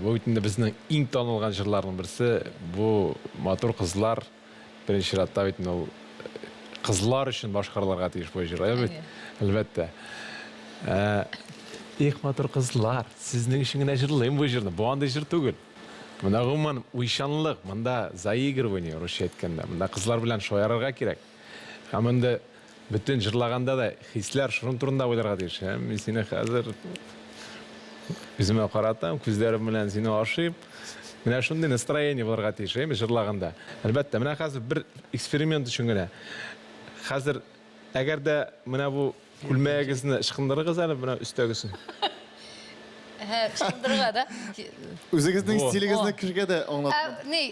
бу бит инде безнең иң танылган җырларның берсе. Бу матур кызлар беренче чиратта бит инде ул кызлар өчен башкарылырга тиеш бу җыр, әйе бит? Әлбәттә. Эх, матур кызлар, сезнең өчен генә җырлыйм бу җырны. Бу андый җыр түгел. Монда гомумән уйчанлык, монда заигрывание, русча әйткәндә. Монда кызлар белән шаярырга кирәк. Һәм инде бөтен җырлаганда да хисләр шуның турында уйларга тиеш. Һәм мин сине хәзер үземә каратам, күзләрем белән сине ашыйм. Менә шундый настроение булырга тиеш, әйеме, җырлаганда. Әлбәттә, менә хәзер бер эксперимент өчен генә. Хәзер әгәр дә менә бу Күлмәгегезне ычкындырыгыз әле, менә өстәгесен. Әһә, ычкындырырга да. Үзегезнең Во. стилегезне кешегә дә аңлатмадым. Ни,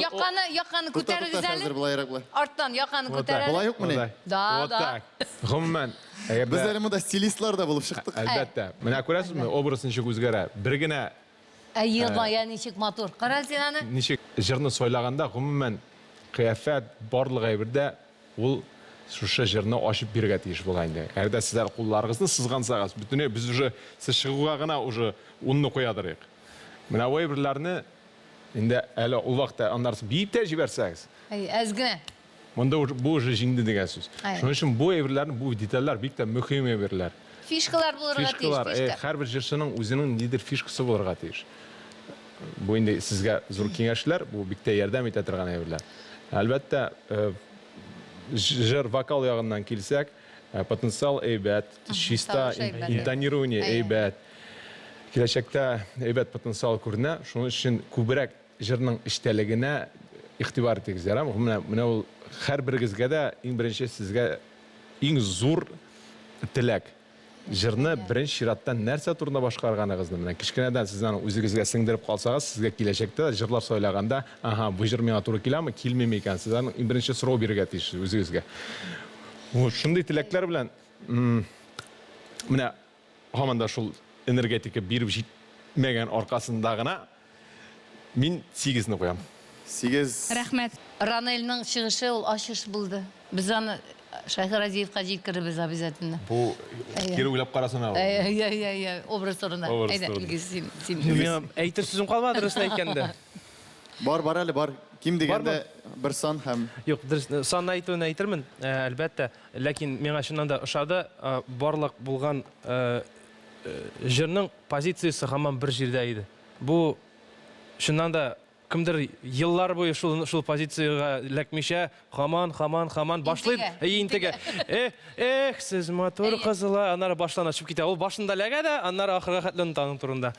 яканы, яканы Тукта, күтәрегез тукта, әле. хәзер болайрак болай. Арттан яканы Вот күтәр так. әле. Болай юкмыни? Вот так. Да, Вот да. так. Гомумән, әгәр Без дә әле монда стилистлар да булып чыктык. Әлбәттә. Менә күрәсезме, образ ничек үзгәрә. Бер генә Ә елмая ничек матур. Кара әле син аны. Ничек җырны сайлаганда, гомумән, кыяфәт, барлык әйбердә Ул шушы җырны ачып бирергә тиеш була инде. Әгәр дә сез әле кулларыгызны сызгансагыз, бөтенләй без уже сез чыгуга гына уже унны куядырыйк. Менә бу әйберләрне инде әле ул вакытта аннары биеп тә җибәрсәгез. Әй, әз генә. Монда уже бу уже җиңде дигән сүз. Әй. Шуның өчен бу әйберләрне, бу детальләр бик тә мөһим әйберләр. Фишкалар булырга тиеш, Фишкалар, э, фишка. һәрбер җырчының үзенең ниндидер фишкасы булырга тиеш. Бу инде сезгә зур киңәшләр, бу бик тә ярдәм итә торган әйберләр. Әлбәттә, җыр вокал ягыннан килсәк, потенциал әйбәт, чиста интонирование әйбәт. Киләчәктә әйбәт потенциал күренә, шуның өчен күбрәк җырның эчтәлегенә игътибар итегез, ярам? Менә, менә ул һәрберегезгә дә иң беренче сезгә иң зур теләк. Җырны беренче чиратта нәрсә турында башкарганыгызны, менә кечкенәдән сез аны үзегезгә сеңдереп калсагыз, сезгә киләчәктә дә җырлар сайлаганда, ага, бу җыр миңа туры киләме, килмиме икән, сез аны иң беренче сорау бирергә тиешсез үзегезгә. Вот шундый теләкләр белән, менә һаман да шул энергетика биреп җитмәгән аркасында гына мин сигезне куям. Сигез. Рәхмәт. Ранельның чыгышы ул ачыш булды. Без аны Шәйхразиевка җиткерербез обязательно. Бу кире уйлап карасын ул. Әйе, әйе, әйе, образ турында. Образ Әйдә, турында. Илгиз, син, син. Миңа әйтер сүзем калмады, дөресен әйткәндә. Бар, бар әле, бар. Ким дигәндә бер сан һәм Юк, дөрес, санны әйтүен әйтермен, әлбәттә. Ләкин миңа чыннан да ошады, барлык булган җырның позициясе һаман бер җирдә иде. Бу чыннан да кемдер еллар буе шул шул позициягә эләкмичә, һаман, һаман, һаман башлый, Интегә, интегә. Эх, эх, сез матур кызлар, аннары баштан очып китә. Ул башында эләгә дә, аннары ахырга хәтле оныта аның турында.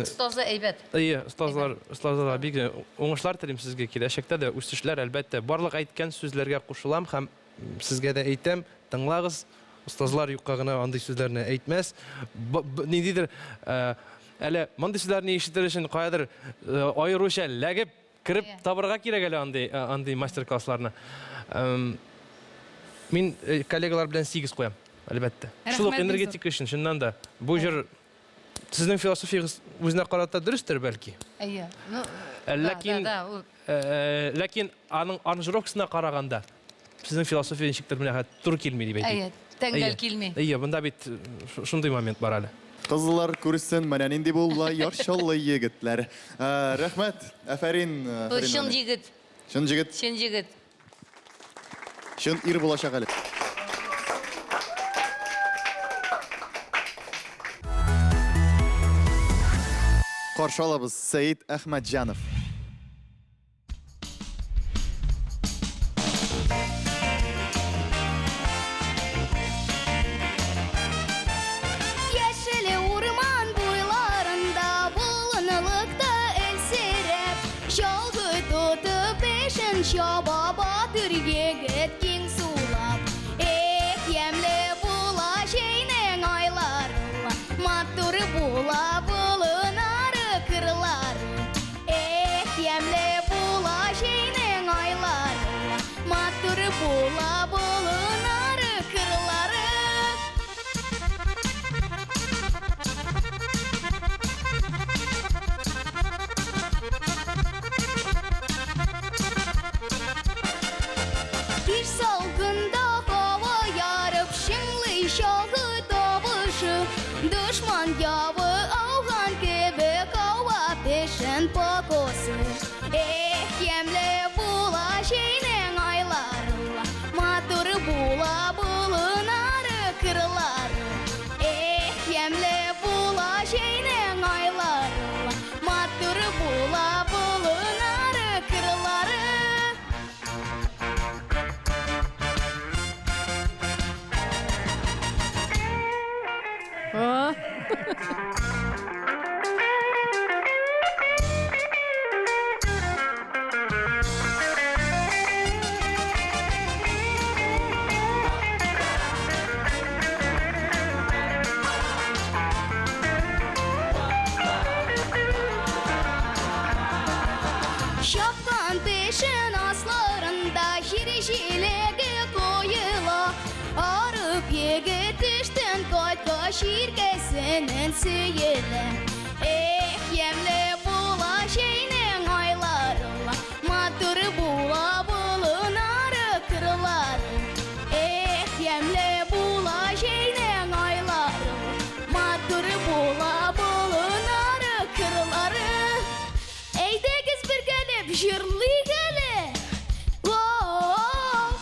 Остазы әйбәт. Әйе, остазлар, остазлар бик уңышлар телим сезгә киләчәктә дә үсешләр, әлбәттә. Барлык әйткән сүзләргә кушылам һәм сезгә дә әйтәм, тыңлагыз, остазлар юкка гына андый сүзләрне әйтмәс. Ниндидер әле мондый сүзләрне ишетер өчен каядыр аеруча ләгеп кереп табырга кирәк әле андый андый мастер-классларны. Мин коллегалар белән 8 куям, әлбәттә. Шул ук энергетика өчен, чыннан да. Бу җыр сезнең философиягез үзенә карата дөрестер, бәлки. Әйе. Ну, ләкин ләкин аның аранжировкасына караганда сезнең философия ничектер менә туры килми дип әйтик. Әйе, тәңгәл килми. Әйе, монда бит шундый момент бар әле. Кызлар күрсен, менә нинди була Яр Чаллы егетләре. Рәхмәт, афәрин. Бу чын егет. Чын җегет. Чын җегет. Чын ир булачак әле. Каршы алабыз Сәид Әхмәтҗанов. Яшел урман буйларында болынлыкта әлсерәп, чалгы тотып эшен чаба батыр егет киң сулап. Эх, ямьле була җәйнең айлары, матур була болыннары, кырлары. Эх, ямьле була җәйнең айлары, матур була болыннары, кырлары. Кич салкында һава ярып, чыңлый чалгы тавышы. Дошман явы ауган кебек ава пешен покосы. Эх, ямьле була җәйнең айлары, матур була болыннары, кырлары. Эх, ямьле була җәйнең айлары, матур була болыннары, кырлары. Чапкан пешен асларында җир җиләге коела. Арып егет эштән кайткач иркәсеннән сөелә. Эх, ямьле була җәйнең айлары, матур була болыннары, кырлары. Эх, ямьле була җәйнең айлары, матур була болыннары, кырлары. Әйдәгез бергәләп җырлыйк әле. Во-о-о!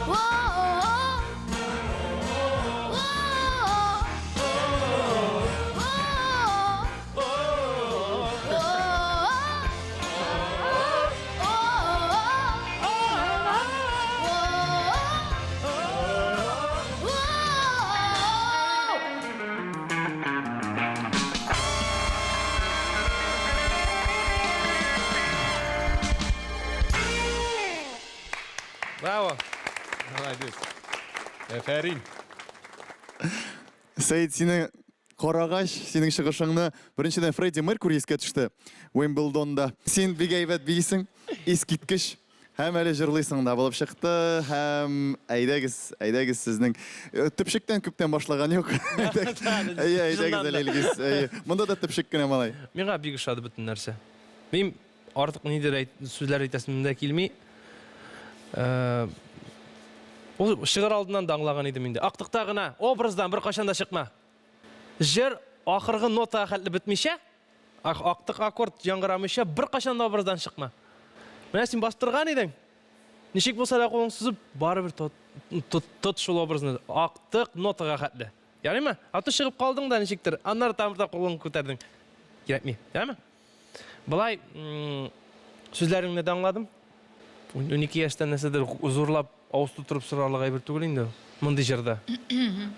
Во-о-о! Во-о-о! Во-о-о! Во-о-о! Во-о-о! Во-о! Афәрин. Сәет, сине карагач, синең чыгышыңны беренчедән Фредди Меркури искә төште Уимблдонда. Син бик әйбәт биисең, искиткеч. Һәм әле җырлыйсың да булып чыкты. Һәм әйдәгез, әйдәгез сезнең э, төпчектән күптән башлаган юк. Әйе, әйдәгез әле Илгиз. Әйе. Монда да төпчек кенә малай. Миңа бик ошады бөтен нәрсә. Мин артык нидер әйт, сүзләр әйтәсем дә килми. Э, ул чыгар алдыннан да аңлаган идем инде. Актыкта гына образдан беркайчан да чыкма. Җыр ахыргы нотага хәтле бетмичә, Актык аккорд яңгырамыйча беркайчан да образдан чыкма. Менә син бастырган идең. Ничек булса да кулың сузып, барыбер тот, тот, тот шул образны. Актык нотага хәтле. Ярыймы? А то чыгып калдың да ничектер, аннары тагын бер кулыңны күтәрдең. Кирәкми. Ярыймы? Болай сүзләреңне дә аңладым. 12 яшьтән нәрсәдер зурлап авыз тутырып сорарлык әйбер түгел инде ул. Мондый җырда.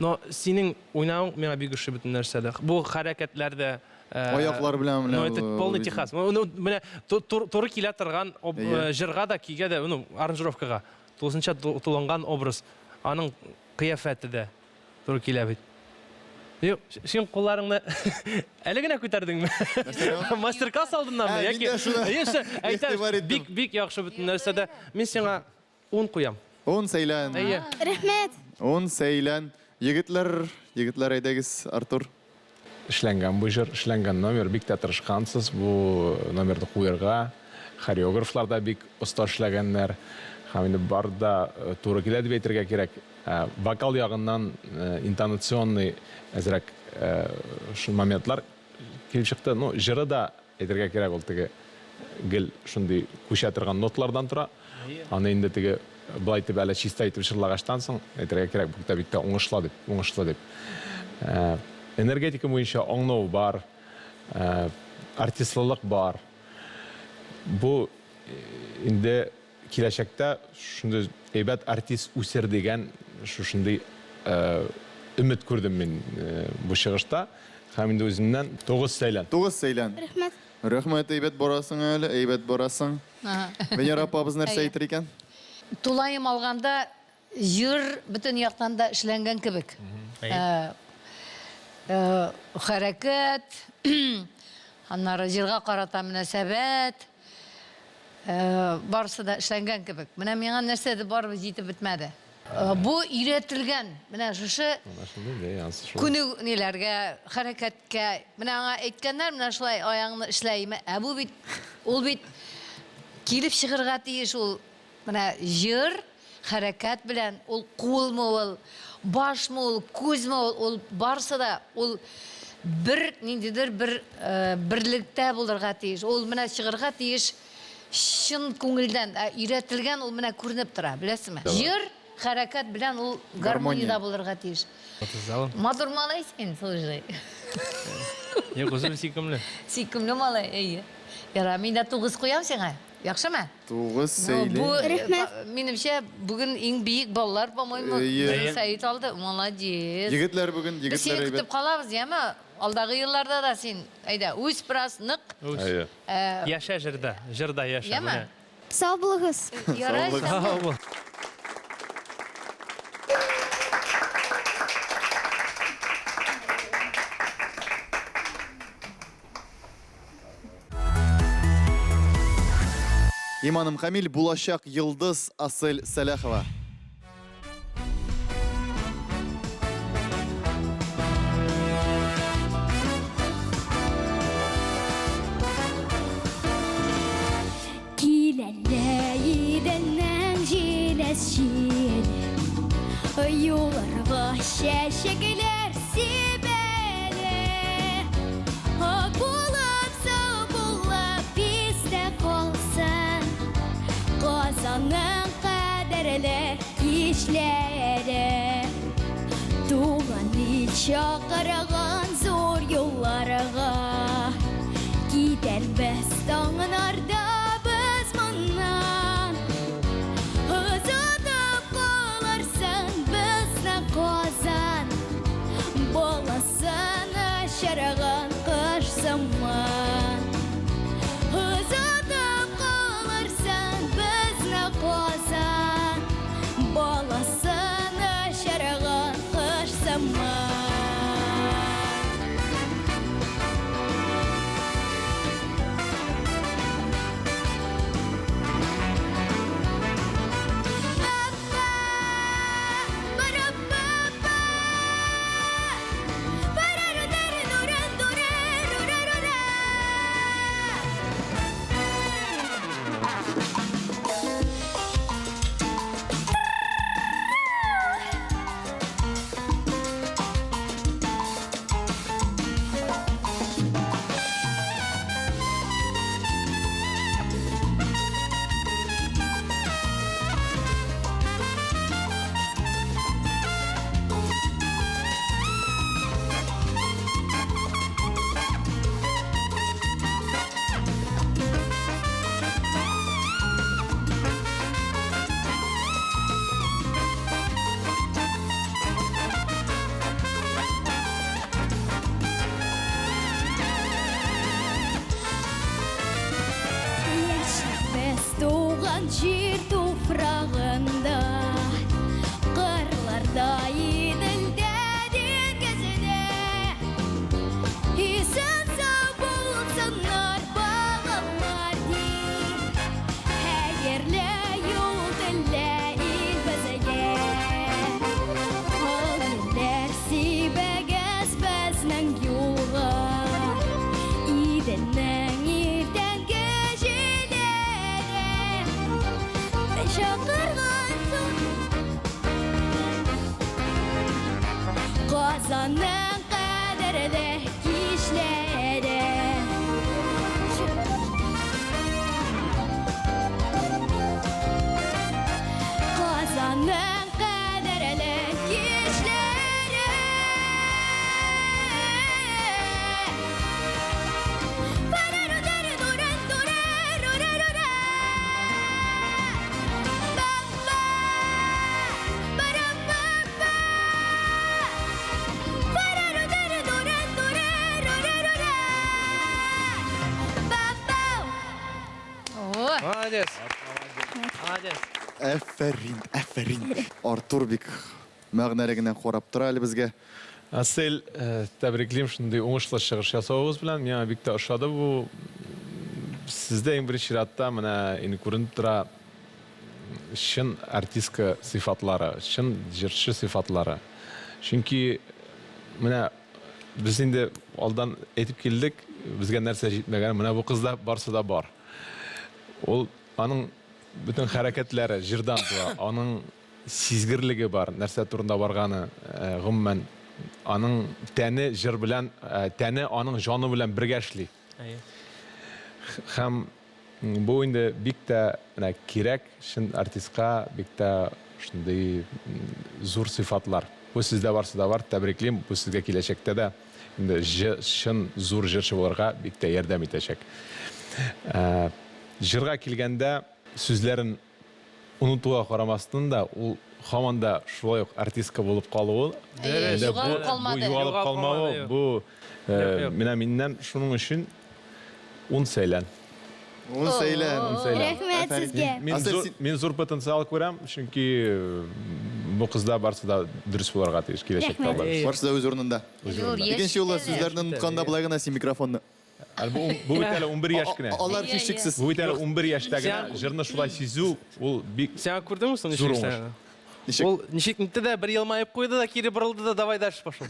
Но синең уйнавың миңа бик ошый бөтен нәрсәдә. Бу хәрәкәтләр дә Аяклар белән менә. Ну, это полный техас. Ну, менә туры килә торган җырга да, көйгә дә, ну, аранжировкага. Тулысынча тулынган образ. Аның кыяфәте дә туры килә бит. Юк, син кулларыңны әле генә күтәрдеңме? Мастер-класс алдыннанмы? Яки әйтәм, бик бик яхшы бөтен нәрсәдә. Мин сиңа 10 куям. 10 сәйлән. Әйе. Рәхмәт. 10 сәйлән. Егетләр, егетләр әйдәгез, Артур. Эшләнгән бу җыр, эшләнгән номер, бик тә тырышкансыз бу номерны куерга. Хореографлар да бик оста эшләгәннәр. Һәм инде бар да туры килә дип әйтергә кирәк. Вокал ягыннан интонационный әзрәк шул моментлар килеп чыкты. Ну, җыры да әйтергә кирәк, ул теге гел шундый күчә торган ноталардан тора. Аны инде теге былай итеп әле чиста итеп җырлагачтан соң әйтергә кирәк, бу да бик тә уңышлы дип, уңышлы дип. Энергетика буенча аңлау бар, артистлылык бар. Бу инде киләчәктә шундый әйбәт артист үсер дигән шушындый өмет күрдем мин бу чыгышта. Һәм инде үземнән 9 сәйлән. 9 сәйлән. Рәхмәт. Рәхмәт, әйбәт барасың әле, әйбәт барасың. Венера апабыз нәрсә әйтер икән? Тулаем алганда җыр бөтен яктан да эшләнгән кебек. Хәрәкәт, аннары җырга карата мөнәсәбәт, барысы да эшләнгән кебек. Менә миңа нәрсәдер барыбер җитеп бетмәде. Бу өйрәтелгән, менә шушы күнегү ниләргә, хәрәкәткә. Менә аңа әйткәннәр, менә шулай аягыңны эшләйме? Ә бу бит, ул бит килеп чыгырга тиеш ул. Менә җыр хәрәкәт белән, ул кулмы ул, башмы ул, күзме ул, ул барысы да ул бер ниндидер бер берлектә булырга тиеш. Ул менә чыгырга тиеш чын күңелдән, ә өйрәтелгән ул менә күренеп тора, беләсезме? Җыр хәрәкәт белән ул гармониядә булырга тиеш. Матур малай син, слушай. Юк, үзем сөйкемле. Сөйкемле малай, әйе. Яра, мин дә 9 куям сиңа. Яхшымы? 9 сәйле. Бу, минемчә, бүген иң биек баллар, по-моему, Сәет алды. Молодец. Егетләр бүген, егетләр Без сине көтеп калабыз, яме? Алдагы елларда да син, әйдә, үс бераз, нык. Үс. Яшә җырда, җырда яшә. Яме? Сау булыгыз. Ярай, сау бул. Иманым камил, булачак йолдыз Асель Сәләхова. Киләлә идәннән җиләс җил, Юлларга чәчәкләр сибәлә. Ак булып, сау булып истә калсын Казанның кадерле кичләре. Туган ил чакырган зур юлларга Китәрбез таңнарда без моннан. Озатып калырсың безне Казан, Баласын очырган кош сыман. Озатып калырсың безне Казан, Баласын очырган. Молодец. Молодец. Әфәрин, әфәрин. Артур бик мәгънәле генә карап тора әле безгә. Асель, тәбриклим шундый уңышлы чыгыш ясавыгыз белән. Миңа бик тә ошады бу. Сездә иң беренче чиратта менә инде күренеп тора чын артистка сыйфатлары, чын җырчы сыйфатлары. Чөнки менә без инде алдан әйтеп килдек, безгә нәрсә җитмәгән, менә бу кызда барсы да бар. Ул аның бөтен хәрәкәтләре җырдан туа, аның сизгерлеге бар, нәрсә турында барганы, гомумән, аның тәне җыр белән, тәне аның җаны белән бергә эшли. Әйе. Һәм бу инде бик тә менә кирәк чын артистка, бик тә шундый зур сыйфатлар. Бу сездә барсы да бар, тәбриклим, бу сезгә киләчәктә дә инде чын зур җырчы булырга бик тә ярдәм итәчәк. Җырга килгәндә, сүзләрен Онытуга карамастан да, ул һаман да шулай ук артистка булып калуы, Әйе, югалып калмады. Бу югалып калмавы, бу менә миннән шуның өчен ун сәйлән. Ун сәйлән. Ун сәйлән. Рәхмәт сезгә. Мин зур, мин зур потенциал күрәм, чөнки бу кызда барсы да дөрес булырга тиеш киләчәктә. Барсы да үз урынында. Икенче юлы сүзләрне онытканда болай гына син микрофонны. Әле бу, бу бит әле 11 яшь кенә. Алар һичшиксез. Бу бит әле 11 яшьтә генә җырны шулай сизү, ул бик Сиңа күрдеңме соң зур ничек уңыш. эшләгәнен? Ничек? Ул ничек нитте дә бер елмаеп куйды да кире борылды да давай дальше пошел.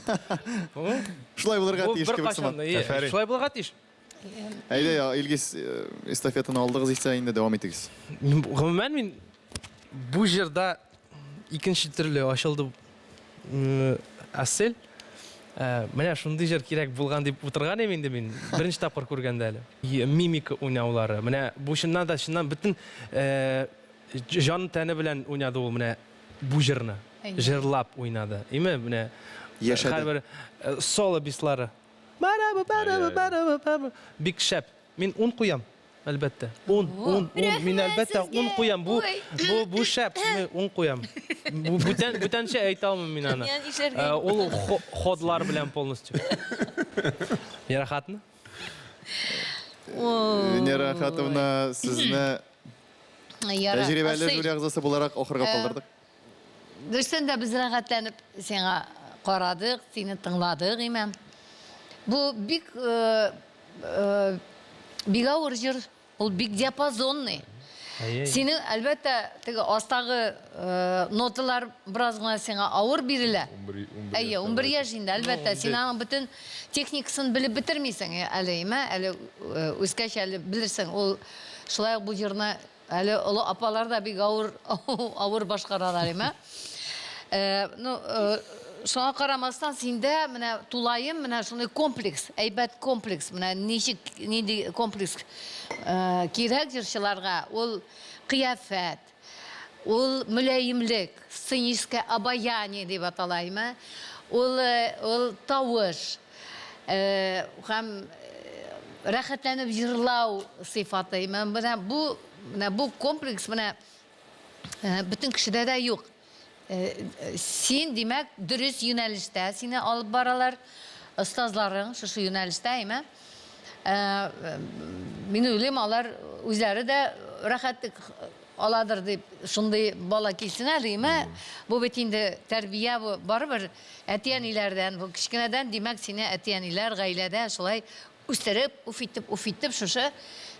Шулай булырга Бу тиеш кебек беркайчан сыман. да, ие, Афәрин. Шулай булырга тиеш. Әйдә, я, Илгиз, э, эстафетаны алдыгыз исә инде дәвам итегез. Мин- Гомумән мин бу җырда икенче төрле ачылды Асель. Э, менә шундый җыр кирәк булган дип утырган идем инде мин беренче тапкыр күргәндә әле. Мимика уйнаулары. Менә бу чыннан да чыннан бөтен э, җан тәне белән уйнады ул менә бу җырны. Җырлап уйнады. Име менә Яшәде. һәрбер э, соло бислары. Бик шәп. Мин ун куям. Әлбәттә. Ун, ун, ун. Мин әлбәттә ун куям. Бу, бу, бу шәп. Мин ун куям. Бу бүтән, бүтәнчә әйтә алмыйм мин аны. Э, ул ходлар белән полностью. Венера Хатовна? Венера Хатовна, сезне тәҗрибәле жюри әгъзасы буларак ахырга э, калдырдык. Дөрестән дә без рәхәтләнеп сиңа карадык, сине тыңладык, имәм. Бу бик э, э, бик авыр җыр, ул бик диапазонный. Синең, әлбәттә, теге астагы э, ноталар бераз гына сиңа авыр бирелә. Әйе, 11 яшь инде, әлбәттә. Син аның бөтен техникасын белеп бетермисең әле, име? Әле үскәч әле белерсең. Ул шулай ук бу җырны Әле олы апалар да бик авыр авыр башкаралар, име? Э, ну, э, шуңа карамастан синдә менә тулаем менә шундый комплекс, әйбәт комплекс, менә ничек нинди комплекс э, кирәк җырчыларга, ул кыяфәт, ул мөлаемлек, сценическое обаяние дип атала, име? Ул ул тавыш, Һәм рәхәтләнеп җырлау сыйфаты. Менә бу, менә бу комплекс менә бөтен кешедә дә юк. Син, димәк, дөрес юнәлештә сине алып баралар. Остазларың шушы юнәлештә, әйме? Мин уйлыйм, алар үзләре дә рәхәтлек аладыр дип, шундый бала килсен әле, әйме? Бу бит инде тәрбия бу, барыбер Әти-әниләрдән, бу кечкенәдән, димәк, сине әти-әниләр гаиләдә шулай үстереп, уф итеп, уф итеп, шушы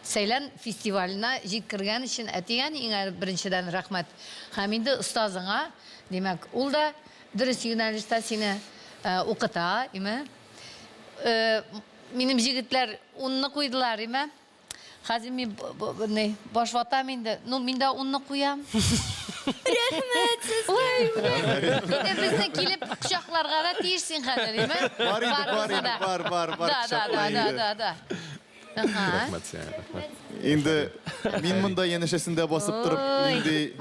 Сәйлән фестиваленә җиткергән өчен әти-әниеңә беренчедән рәхмәт. Һәм инде остазыңа, димәк, ул да дөрес юнәлештә сине укыта, име? Минем җегетләр унны куйдылар, име? Хәзер мин ни, баш ватам инде. Ну, мин дә унны куям. Рәхмәт сезгә. Ой, инде безне килеп кочакларга да тиеш син хәзер, име? Бар инде, бар инде, бар, бар, бар, Да, да, да, да, да, да. Ага. Рәхмәт сиңа, рәхмәт. Инде мин монда янәшәсендә басып торып, нинди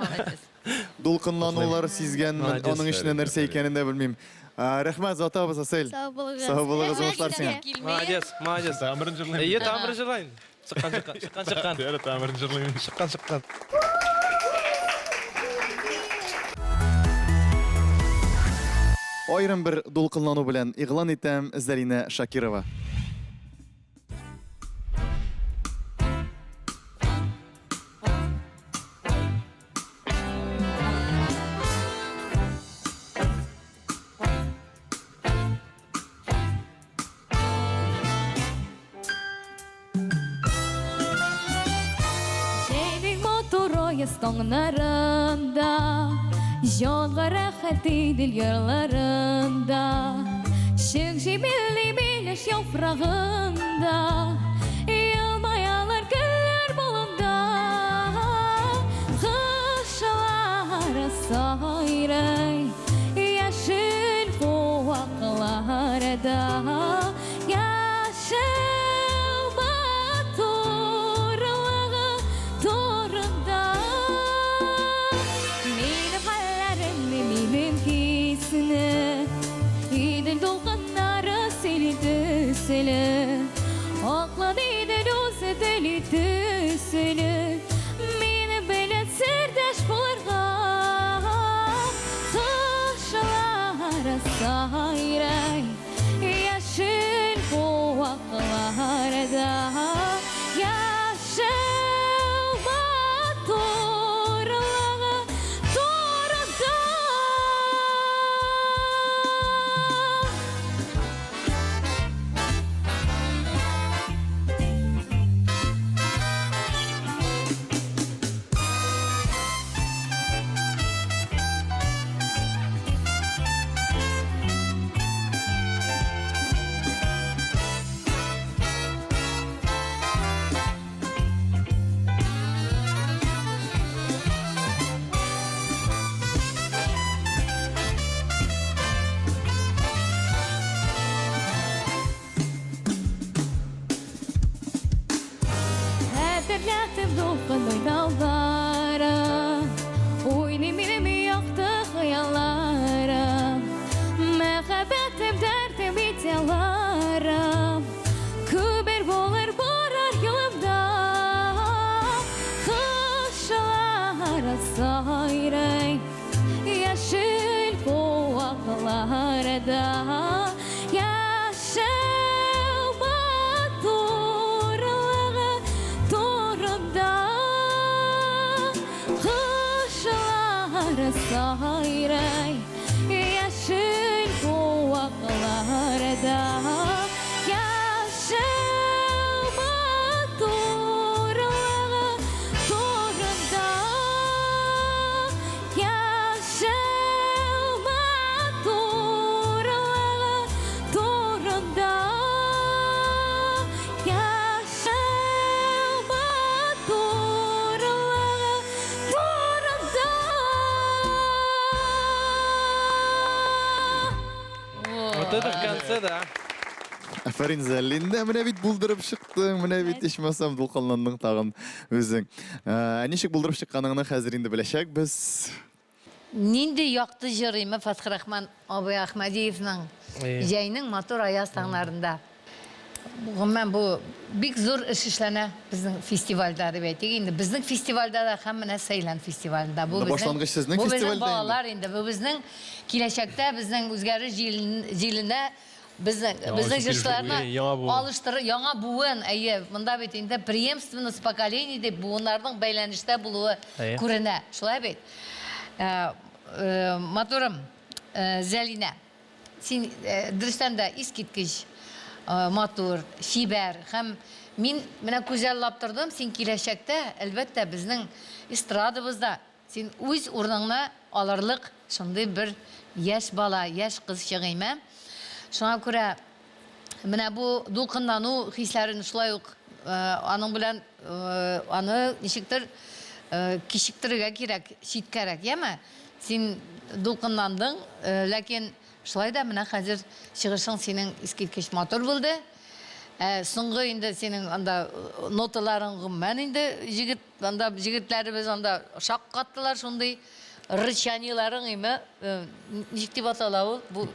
Дулкынланулар сизгәнмен, аның эчендә нәрсә икәнен дә белмим. Рәхмәт, озатабыз, Асель. Сау булыгыз. Сау булыгыз, уңышлар сиңа. Молодец, молодец. Тагын берен җырлыйм. Әйе, тагын берен җырлайын. Чыккан, чыккан, чыккан, чыккан. Тәре, тагын берен җырлыйм. Чыккан, чыккан. Аерым бер дулкынлану белән игълан итәм, Зәринә Шакирова. аяз таңнарында, Җанга рәхәт Идел ярларында, Чык җимелли миләш яфрагында, Елмаялар гөлләр болында. Кошлар сайрый яшел куакларда, Яшәү матурлыгы турында. Минем хәлләремне, минем хисне Идел дулкыннары сөйли төсле, Аклы Идел үзе тели төсле, Минем белән сердәш булырга. Кошлар сайрый яшел куакларда, Яшәү матурлыгы турында. Хәтерләтеп дулкын уйнаулары, Уйный минем якты хыялларым. Мәхәббәтем, дәртем, идеалларым Күбер булыр барыр юлымда. Кошлар сайрый яшел куакларда, Яшәү матурлыгы турында. Кошлар сайрый яшел куакларда, Яшәү матурлыгы турында. Яшәү матурлыгы турында. Яшәү матурлыгы турында. Вот это в конце, да. Афәрин, Зәлинә, менә бит булдырып чыктың, менә бит ичмасам дулкынландың тагын үзең. Ә ничек булдырып чыкканыңны хәзер инде беләчәкбез. Нинди якты җыр име Фәтхрахман абый Әхмәдиевның Җәйнең матур аяз таңнарында. Гомумән, бу бик зур эш эшләнә безнең фестивальдә дип әйтик инде. Безнең фестивальдә дә һәм менә Сәйлән фестивалендә. Бу безнең, башлангыч сезнең бу безнең фестивальдә инде. балалар инде. Бу безнең киләчәктә безнең үзгәреш җиленә безнең безнең җырчыларны яңа буын. алыштырыр, яңа буын, әйе, монда бит инде преемственность поколений дип буыннарның бәйләнештә булуы күренә. Шулай бит? Матурым, Зәлинә, син дөрестән дә искиткеч матур, чибәр һәм мин менә күзаллап тордым, син киләчәктә, әлбәттә, безнең эстрадабызда син үз урыныңны алырлык шундый бер яшь бала, яшь кыз чыгыйм, ә? Шуңа күрә менә бу дулкынлану хисләрен шулай ук аның белән аны ничектер кичектерергә кирәк, читкәрәк, яме? Син дулкынландың, ләкин шулай да менә хәзер чыгышың синең искиткеч матур булды. Ә соңгы инде синең анда ноталарың гомумән инде җегет, анда җегетләребез анда шаккаттылар шундый рычаниеларың име, ничек дип атала ул? Бу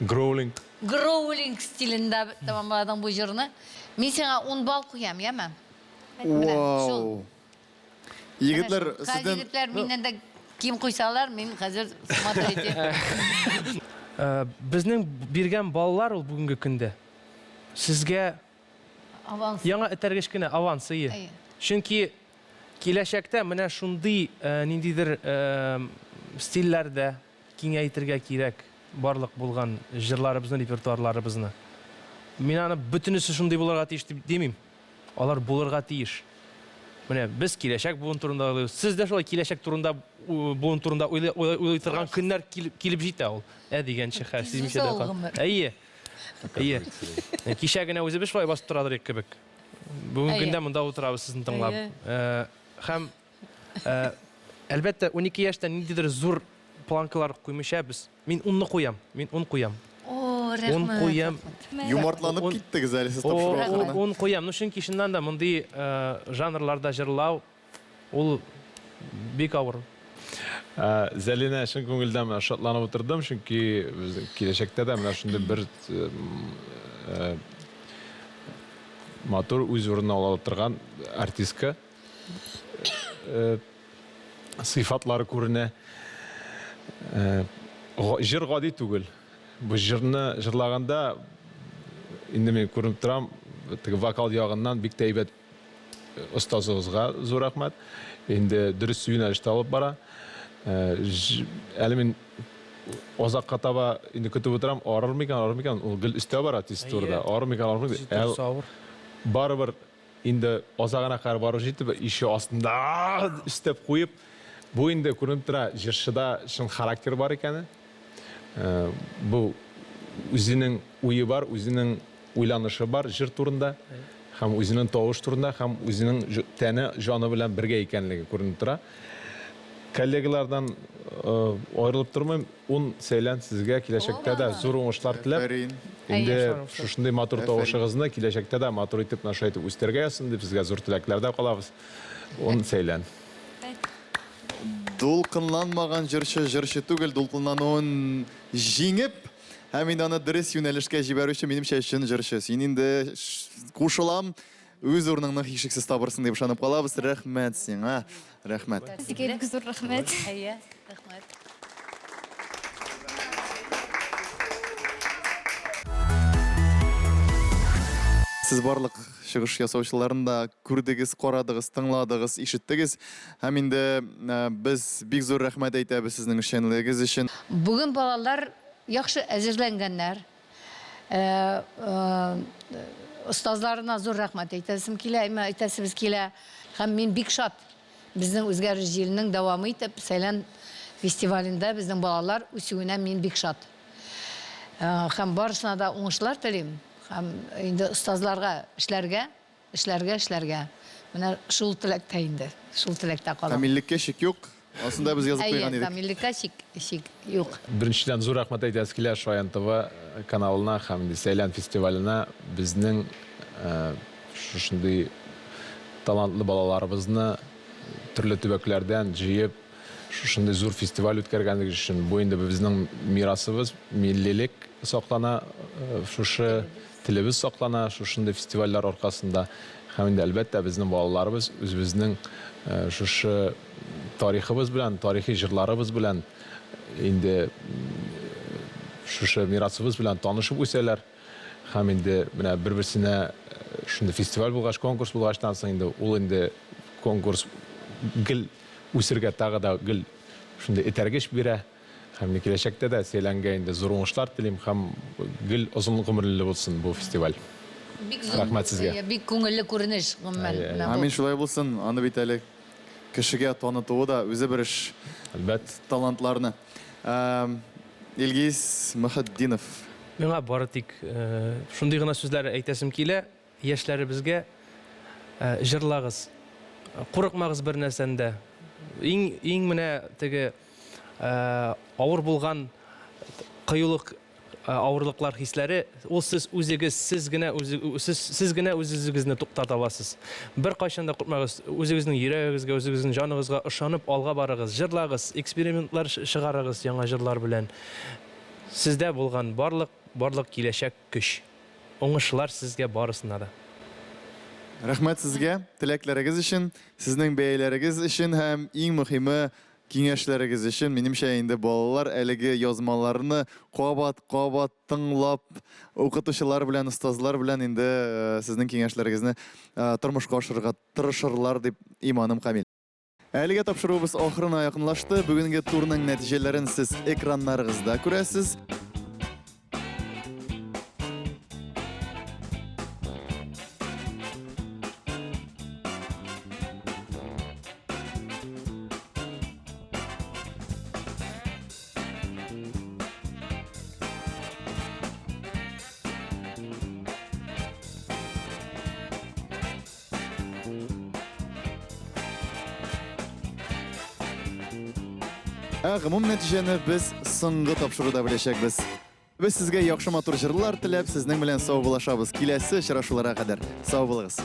Гроулинг. Гроулинг стилендә тәмамладың бу җырны. Мин сиңа 10 балл куям, яме? Вау! Егетләр, сездән... Егетләр миннән дә ким куйсалар, мин хәзер смотрите. Безнең биргән баллар ул бүгенге көндә сезгә аванс. Яңа этәргеч кенә, аванс, ие. Чөнки киләчәктә менә шундый ниндидер стильләрдә киңәйтергә кирәк барлык булган җырларыбызны, репертуарларыбызны. Мин аны бөтенесе шундый булырга тиеш дип димим. Алар булырга тиеш. Менә без киләчәк буын турында уйлыйбыз. Сез дә шулай киләчәк турында буын турында уйлый, уйлый торган көннәр килеп, килеп җитә ул. Ә дигәнче хәл сизмичә дә кал. Әйе. Әйе. Кичә генә үзебез шулай басып торадыр идек кебек. Бүгенге көндә монда утырабыз сезне тыңлап. Һәм әлбәттә, 12 яшьтә ниндидер зур планкалар куймыйча без Мин унны куям. Мин ун куям. О, рәхмәт. Ун куям. Юмартланып киттегез әле сез тапшыру ахырына. Ун куям. Ну, чөнки чыннан да мондый жанрларда җырлау ул бик авыр. Зәлинә, чын күңелдән менә шатланып утырдым, чөнки киләчәктә дә менә шундый бер матур үз урынын ала торган артистка сыйфатлары күренә. Җыр гади түгел. Бу җырны җырлаганда инде мин күренеп торам, теге вокал ягыннан бик тә әйбәт остазыгызга зур рәхмәт. Инде дөрес юнәлештә алып бара. Әле мин азакка таба инде көтеп утырам, арыр микән, арыр микән, ул гел өстә бара тестурда. Арыр микән, арыр микән. Барыбер Инде азагына кадәр барып җитеп, ише астында өстәп куеп, бу инде күренеп тора, җырчыда чын характер бар икәне. Бу үзенең уе бар, үзенең уйланышы бар җыр турында һәм үзенең тавыш турында һәм үзенең тәне, җаны белән бергә икәнлеге күренеп тора. Коллегалардан аерылып тормыйм. Ун сәйлән сезгә киләчәктә дә зур уңышлар теләп, Афәрин. инде шушындый матур тавышыгызны киләчәктә дә матур итеп менә шулай итеп үстерергә язсын дип сезгә зур теләкләрдә калабыз. Ун сәйлән. Дулкынланмаган җырчы җырчы түгел, дулкынлануын җиңеп һәм инде аны дөрес юнәлешкә җибәрүче, минемчә, чын җырчы. Син инде кушылам, үз урыныңны һичшиксез табырсың дип ышанып калабыз. Рәхмәт сиңа. Рәхмәт. Сезгә бик зур рәхмәт. Әйе, рәхмәт. Сез барлык чыгыш ясаучыларны да күрдегез, карадыгыз, тыңладыгыз, ишеттегез. Һәм инде э, без бик зур рәхмәт әйтәбез сезнең эшчәнлегегез өчен. Бүген балалар яхшы әзерләнгәннәр. Остазларына зур рәхмәт әйтәсем килә, әйтәсебез килә. Һәм мин бик шат, безнең Үзгәреш җиленең дәвамы итеп, Сәйлән фестивалендә безнең балалар үсүенә мин бик шат. Һәм барысына да уңышлар телим. Һәм инде остазларга эшләргә, Эшләргә, эшләргә. Менә шул теләктә инде. Шул теләктә калам. Камиллеккә шик юк. Анысын да без язып куйган идек. Әйе, камиллеккә шик, шик юк. Беренчедән, зур рәхмәт әйтәсе килә Шаян ТВ каналына һәм инде Сәйлән фестиваленә безнең шушындый талантлы балаларыбызны төрле төбәкләрдән җыеп, шушындый зур фестиваль үткәргәнлеге өчен. Бу инде безнең мирасыбыз, миллилек саклана шушы Телебез саклана шушындый фестивальләр аркасында. Һәм инде, әлбәттә, безнең балаларыбыз үзебезнең шушы тарихыбыз белән, тарихи җырларыбыз белән, инде шушы мирасыбыз белән танышып үсәләр. Һәм инде менә бер-берсенә шундый фестиваль булгач, конкурс булгачтан соң инде ул инде конкурс гел үсергә тагы да гел шундый этәргеч бирә. Һәм инде киләчәктә дә Сәйләнгә инде зур уңышлар телим һәм гел озын гомерле булсын бу фестиваль. Бик зур, Рәхмәт сезгә. Әйе, бик күңелле күренеш, гомумән, менә бу. Амин, шулай булсын. Аны бит әле кешегә танытуы да үзе бер эш. Әлбәт. Талантларны. Илгиз Мөхетдинов. Миңа бары тик шундый гына сүзләр әйтәсем килә. Яшьләребезгә җырлагыз. Курыкмагыз бер нәрсән дә. Иң, иң менә теге авыр булган кыюлык, авырлыклар хисләре, ул сез үзегез, сез генә үзе, сез, сез генә үз-үзегезне туктата аласыз. Беркайчан да курыкмагыз, үзегезнең йөрәгегезгә, үзегезнең җаныгызга ышанып алга барыгыз, җырлагыз, экспериментлар чыгарыгыз яңа җырлар белән. Сездә булган барлык, барлык киләчәк көч. Уңышлар сезгә барысына да. Рәхмәт сезгә теләкләрегез өчен, сезнең бәяләрегез өчен һәм иң мөхиме киңәшләрегез өчен. Минемчә, инде балалар әлеге язмаларны кабат-кабат тыңлап, укытучылар белән, остазлар белән инде сезнең киңәшләрегезне тормышка ашырырга тырышырлар дип иманым камил. Әлегә тапшыруыбыз ахырына якынлашты. Бүгенге турның нәтиҗәләрен сез экраннарыгызда күрәсез. Ә гомум нәтиҗәне без соңгы тапшыруда беләчәкбез. Без сезгә яхшы матур җырлар теләп, сезнең белән саубуллашабыз. Киләсе очрашуларга кадәр. Сау булыгыз.